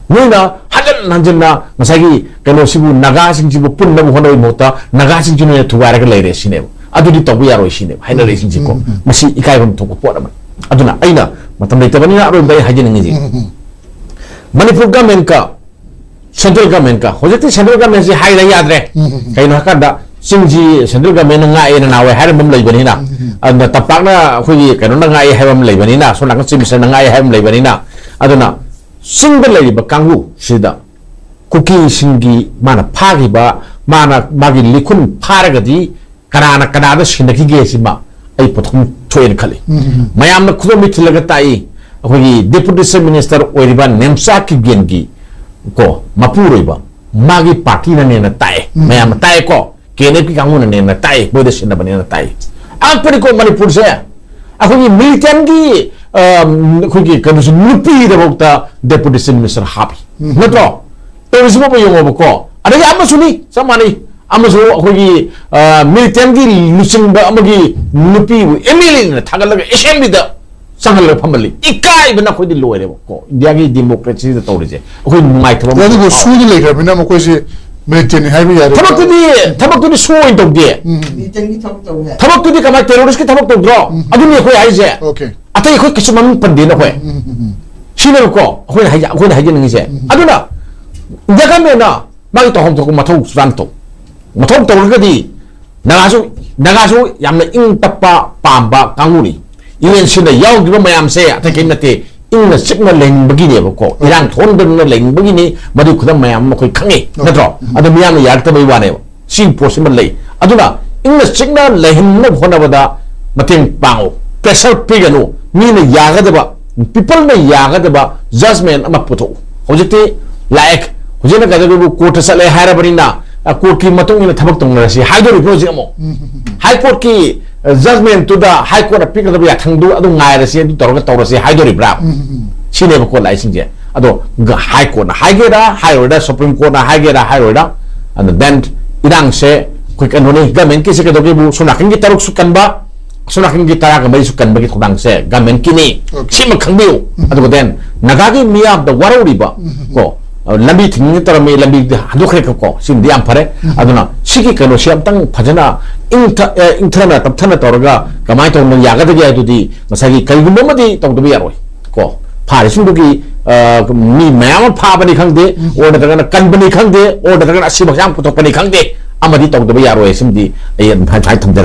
ꯅꯣꯏꯅ ꯍꯟꯖꯟ ꯍꯟꯖꯟꯅ ꯉꯁꯥꯏꯒꯤ ꯀꯩꯅꯣꯁꯤꯕꯨ, ꯅꯥꯒꯥꯁꯤꯡꯁꯤꯕꯨ ꯄꯨꯟꯅꯕ ꯍꯣꯠꯅꯕꯒꯤ ꯃꯍꯨꯠꯇ ꯅꯥꯒꯥꯁꯤꯡꯁꯤ ꯅꯣꯏꯅ ꯊꯨꯒꯥꯏꯔꯒ ꯂꯩꯔꯦ ꯁꯤꯅꯦꯕ꯫ ꯑꯗꯨꯗꯤ ꯇꯧꯕ ꯌꯥꯔꯣꯏ ꯁꯤꯅꯦꯕ ꯍꯥꯏꯅꯔꯛꯏꯁꯤꯡꯁꯤꯀꯣ꯫ ꯃꯁꯤ ꯏꯀꯥꯏꯐꯝ ꯊꯣꯛꯄ ꯄꯣꯠ ꯑꯃꯅꯤ꯫ ꯑꯗꯨꯅ ꯑꯩꯅ ꯃꯇꯝ ꯂꯩꯇꯕꯅꯤꯅ ꯑꯔꯣꯏꯕꯗ ꯑꯩ ꯍꯥꯏꯖꯅꯤꯡꯉꯤꯁꯤ, ꯃꯅꯤꯄꯨꯔ ꯒꯃꯦꯟꯀ ꯁꯦꯟꯇ꯭ꯔꯦꯜ ꯒꯃꯦꯟꯀ, ꯍꯧꯖꯤꯛꯇꯤ ꯁꯦꯟꯇ꯭ꯔꯦꯜ ꯒꯃꯦꯟꯁꯤ ꯍꯥꯏꯗ ꯌꯥꯗ꯭ꯔꯦ꯫ ꯀꯩꯅꯣ ꯍꯥꯏꯀꯥꯟꯗ, ꯆꯤꯡꯁꯤ ꯁꯦꯟꯇ꯭ꯔꯦꯜ ꯒꯃꯦꯟꯅ ꯉꯥꯛꯑꯦꯅ ꯅꯍꯥꯟꯋꯥꯏ ꯍꯥꯏꯔꯝꯕ ꯑꯃ ꯂꯩꯕꯅꯤꯅ, ꯑꯗꯨꯅ ꯇꯝꯄꯥꯛꯅ ꯑꯩꯈꯣꯏꯒꯤ ꯀꯩꯅꯣꯅ ꯉꯥꯛꯑꯦ ꯍꯥꯏꯕ ꯑꯃ ꯂꯩꯕꯅꯤꯅ, ꯁꯣꯝ ꯅꯥꯀꯟ ꯆꯤꯞ ꯃꯤꯅꯤꯁꯇꯔꯅ ꯉꯥꯛꯑꯦ ꯍꯥꯏꯕ ꯑꯃ ꯂꯩꯕꯅꯤꯅ, ꯑꯗꯨꯅ ꯆꯤꯡꯗ ꯂꯩꯔꯤꯕ ꯀꯥꯡꯕꯨꯁꯤꯗ ꯀꯨꯀꯤꯁꯤꯡꯒꯤ ꯃꯥꯅ ꯐꯥꯈꯤꯕ, ꯃꯥꯅ ꯃꯥꯒꯤ ꯂꯤꯈꯨꯟ ꯐꯥꯔꯒꯗꯤ ꯀꯅꯥꯅ ꯀꯅꯥꯗ ꯁꯤꯟꯅꯈꯤꯒꯦ ꯁꯤꯃ ꯑꯩ ꯄꯣꯠꯊꯣꯛ ꯊꯣꯛꯑꯦꯅ ꯈꯜꯂꯤ꯫ ꯃꯌꯥꯝꯅ ꯈꯨꯗꯣꯝꯕꯤ ꯊꯤꯜꯂꯒ ꯇꯥꯛꯏ, ꯑꯩꯈꯣꯏꯒꯤ ꯗꯦꯄꯨꯇꯤ ꯆꯤꯐ ꯃꯤꯅꯤꯁꯇꯔ ꯑꯣꯏꯔꯤꯕ ꯅꯦꯝꯆꯥ ꯀꯤꯞꯒꯦꯟꯒꯤ ꯀꯣ ꯃꯄꯨꯔꯣꯏꯕ, ꯃꯥꯒꯤ ꯄꯥꯔꯇꯤꯅꯅꯦꯅ ꯇꯥꯛꯑꯦ, ꯃꯌꯥꯝꯅ ꯇꯥꯛꯑꯦꯀꯣ, ꯀꯦ ꯑꯦꯟ ꯑꯦꯐꯀꯤ ꯀꯥꯡꯕꯨꯅꯅꯦꯅ ꯇꯥꯛꯑꯦ, ꯃꯣꯏꯗ ꯁꯤꯟꯅꯕꯅꯦꯅ ꯇꯥꯛꯑꯦ꯫ ꯑꯉꯛꯄꯅꯤꯀꯣ ꯃꯅꯤꯄꯨꯔꯁꯦ꯫ ꯑꯩꯈꯣꯏꯒꯤ ꯃꯤꯂꯤꯇꯦꯟꯒꯤ, ꯑ, ꯑꯩꯈꯣꯏꯒꯤ ꯀꯩꯅꯣꯁꯨ, ꯅꯨꯄꯤꯗꯐꯥꯎꯗ ꯗꯦꯄꯨꯇꯤ ꯆꯤꯐ ꯃꯤꯅꯤꯁꯇꯔ ꯍꯥꯞꯄꯤ, ꯅꯠꯇ꯭ꯔꯣ? ꯇꯧꯔꯤꯁꯤꯕꯨ ꯑꯃ ꯌꯦꯡꯉꯣꯕꯀꯣ꯫ ꯑꯗꯒꯤ ꯑꯃꯁꯨꯅꯤ, ꯆꯞ ꯃꯥꯟꯅꯩ꯫ ꯑꯃꯁꯨ ꯑꯩꯈꯣꯏꯒꯤ, ꯑ, ꯃꯤꯂꯤꯇꯦꯟꯒꯤ ꯂꯨꯆꯤꯡꯕ ꯑꯃꯒꯤ ꯅꯨꯄꯤꯕꯨ ꯑꯦꯝ ꯑꯦꯜ ꯑꯦꯅ ꯊꯥꯒꯠꯂꯒ ꯑꯦꯁꯦꯝꯕ꯭ꯂꯤꯗ ꯆꯪꯍꯜꯂꯒ ꯐꯝꯍꯜꯂꯤ꯫ ꯏꯀꯥꯏꯕꯅ ꯑꯩꯈꯣꯏꯗꯤ ꯂꯣꯏꯔꯦꯕꯀꯣ, ꯏꯟꯗꯤꯌꯥꯒꯤ ꯗꯦꯃꯣꯀ꯭ꯔꯦꯁꯤꯗ ꯇꯧꯔꯤꯁꯦ꯫ ꯑꯩꯈꯣꯏ ꯅꯨꯡꯉꯥꯏꯇꯕ ꯑꯃ ꯑꯗꯨꯕꯨ ꯐꯥꯎꯔꯦ꯫ ꯁꯨꯗ ꯂꯩꯈ꯭ꯔꯕꯅꯤꯅ ꯃꯈꯣꯏꯁꯦ ꯃꯤꯂꯤꯇꯦꯟꯅꯤ ꯍꯥꯏꯕ ꯌꯥꯔꯦ꯫ ꯊꯕꯛꯇꯨꯗꯤ, ꯊꯕꯛꯇꯨꯗꯤ ꯁꯨ ꯑꯣꯏꯅ ꯇꯧꯗꯦ꯫ ꯃꯤꯂꯤꯇꯦꯟꯒꯤ ꯊꯕꯛ ꯇꯧꯋꯦ꯫ ꯊꯕꯛꯇꯨꯗꯤ ꯀꯃꯥꯏ, ꯇꯦꯔꯣꯔꯤꯁꯀꯤ ꯊꯕꯛ ꯇꯧꯗ꯭ꯔꯣ? ꯑꯗꯨꯅꯤ ꯑꯩꯈꯣꯏ ꯍꯥꯏꯁꯦ꯫ ꯑꯣꯀꯦ꯫ ꯑꯇꯩ ꯑꯩꯈꯣꯏ ꯀꯩꯁꯨ ꯃꯃꯤꯡ ꯄꯟꯗꯦꯅ ꯑꯩꯈꯣꯏ꯫ ꯁꯤꯅꯦꯕꯀꯣ ꯑꯩꯈꯣꯏꯅ ꯍꯥꯏꯖ-, ꯑꯩꯈꯣꯏꯅ ꯍꯥꯏꯖꯅꯤꯡꯉꯤꯁꯦ꯫ ꯑꯗꯨꯅ ꯏꯟꯗꯤꯌꯥ ꯒꯃꯦꯟꯅ ꯃꯥꯒꯤ ꯇꯧꯐꯝ ꯊꯣꯛꯄ ꯃꯊꯧ ꯁꯨꯆꯥꯟ ꯇꯧ꯫ ꯃꯊꯧ ꯇꯧꯔꯒꯗꯤ ꯅꯒꯥꯁꯨ, ꯅꯒꯥꯁꯨ ꯌꯥꯝꯅ ꯏꯪ ꯇꯞꯄ ꯄꯥꯝꯕ ꯀꯥꯡꯕꯨꯅꯤ꯫ ꯌꯨ ꯑꯦꯟ ꯁꯤꯗ ꯌꯥꯎꯈꯤꯕ ꯃꯌꯥꯝꯁꯦ ꯑꯇꯩ ꯀꯔꯤꯝ ꯅꯠꯇꯦ, ꯏꯪꯅ ꯆꯤꯛꯅ ꯂꯩꯅꯤꯡꯕꯒꯤꯅꯦꯕꯀꯣ꯫ ꯏꯔꯥꯡ ꯊꯣꯛꯍꯟꯗꯗꯅ ꯂꯩꯅꯤꯡꯕꯒꯤꯅꯤ꯫ ꯃꯗꯨ ꯈꯨꯗꯝ ꯃꯌꯥꯝ ꯑꯃ ꯑꯩꯈꯣꯏ ꯈꯪꯉꯤ, ꯅꯠꯇ꯭ꯔꯣ? ꯑꯗꯣ ꯃꯤꯌꯥꯝꯅ ꯌꯥꯔꯛꯇꯕꯩ ꯋꯥꯅꯦꯕ꯫ ꯁꯤꯒꯤ ꯄꯣꯠꯁꯤꯃ ꯂꯩ꯫ ꯑꯗꯨꯅ ꯏꯪꯅ ꯆꯤꯛꯅ ꯂꯩꯍꯟꯅꯕ ꯍꯣꯠꯅꯕꯗ ꯃꯇꯦꯡ ꯄꯥꯡꯉꯨ, pressure ꯄꯤꯒꯅꯨ꯫ ꯃꯤꯅ ꯌꯥꯒꯗꯕ, peopleꯅ ꯌꯥꯒꯗꯕ judgment ꯑꯃ ꯄꯨꯊꯣꯛꯎ꯫ ꯍꯧꯖꯤꯛꯇꯤ ꯂꯥꯛꯑꯦ, ꯍꯧꯖꯤꯛꯅ ꯀꯩꯗꯧꯒꯦꯕꯨ courtꯇ ꯆꯠꯂꯦ ꯍꯥꯏꯔꯕꯅꯤꯅ, ꯑ, courtꯀꯤ ꯃꯇꯨꯡ ꯏꯟꯅ ꯊꯕꯛ ꯇꯧꯅꯔꯁꯤ ꯍꯥꯏꯗꯣꯔꯤꯕ꯭ꯔꯣ ꯍꯧꯖꯤꯛ ꯑꯃꯨꯛ? High Courtꯀꯤ, ꯑ, judgmentꯇꯨꯗ High Courtꯅ ꯄꯤꯒꯗꯕ ꯌꯥꯊꯪꯗꯨ ꯑꯗꯨ ꯉꯥꯏꯔꯁꯤ, ꯑꯗꯨ ꯇꯧꯔꯒ ꯇꯧꯔꯁꯤ ꯍꯥꯏꯗꯣꯔꯤꯕ꯭ꯔꯥ? ꯁꯤꯅꯦꯕꯀꯣ ꯂꯥꯛꯏꯁꯤꯡꯁꯦ꯫ ꯑꯗꯣ ꯒ-, High Courtꯅ ꯍꯥꯏꯒꯦꯔꯥ ꯍꯥꯏꯔꯣꯏꯔꯥ, Supreme Courtꯅ ꯍꯥꯏꯒꯦꯔꯥ ꯍꯥꯏꯔꯣꯏꯔꯥ, ꯑꯗꯨ then ꯏꯔꯥꯡꯁꯦ ꯑꯩꯈꯣꯏ ꯀꯩꯅꯣꯅꯤ, governmentꯀꯤꯁꯦ ꯀꯩꯗꯧꯒꯦꯕꯨ ꯁꯣꯝ ꯅꯥꯀꯟꯒꯤ ꯇꯔꯨꯛꯁꯨ ꯀꯟꯕ, ꯑꯁꯣꯝ ꯅꯥꯀꯟꯒꯤ ꯇꯔꯥꯒ ꯃꯔꯤꯁꯨ ꯀꯟꯕꯒꯤ ꯊꯧꯗꯥꯡꯁꯦ governmentꯀꯤꯅꯤ꯫ Okay. ꯁꯤꯃ ꯈꯪꯕꯤꯌꯨ꯫ ꯎꯝ꯫ ꯑꯗꯨꯒ then ꯅꯥꯒꯥꯒꯤ ꯃꯤꯌꯥꯝꯗ ꯋꯥꯔꯧꯔꯤꯕ, ꯎꯝ, ꯎꯝ, ꯎꯝ꯫ ꯀꯣ, ꯑ, ꯂꯝꯕꯤ ꯊꯤꯡꯅ ꯇꯧꯔꯝꯃꯤ, ꯂꯝꯕꯤꯗꯤ ꯍꯟꯗꯣꯛꯈ꯭ꯔꯦ ꯀꯣ, ꯁꯤꯃꯗꯤ ꯌꯥꯝ ꯐꯔꯦ꯫ ꯎꯝ꯫ ꯑꯗꯨꯅ ꯁꯤꯒꯤ ꯀꯩꯅꯣꯁꯤ ꯑꯝꯇꯪ ꯐꯖꯅ ꯏꯪꯊ-, ꯑꯦ, ꯏꯪꯊꯅ ꯇꯞꯊꯅ ꯇꯧꯔꯒ ꯀꯃꯥꯏꯅ ꯇꯧꯅ ꯌꯥꯒꯗꯒꯦ ꯍꯥꯏꯗꯨꯗꯤ ꯉꯁꯥꯏꯒꯤ ꯀꯔꯤꯒꯨꯝꯕ ꯑꯃꯗꯤ ꯇꯧꯗꯕ ꯌꯥꯔꯣꯏ꯫ ꯀꯣ, ꯐꯥꯔꯤꯁꯤꯡꯗꯨꯒꯤ, ꯑ, ꯃꯤ ꯃꯌꯥꯝ ꯑꯃ ꯐꯥꯕꯅꯤ ꯈꯪꯗꯦ, ꯎꯝ꯫ Or ꯅꯠꯇ꯭ꯔꯒꯅ ꯀꯟꯕꯅꯤ ꯈꯪꯗꯦ, or ꯅꯠꯇ꯭ꯔꯒꯅ ꯑꯁꯤꯕ ꯍꯛꯆꯥꯡ ꯄꯨꯊꯣꯛꯄꯅꯤ ꯈꯪꯗꯦ, ꯑꯃꯗꯤ ꯇꯧꯗꯕ ꯌꯥꯔꯣꯏ꯫ ꯁꯤꯃꯗꯤ ꯑꯩ ꯑꯗꯨꯝ ꯍꯥꯏ-, ꯍꯥꯏ ꯊꯝꯖꯔꯝꯒꯦ꯫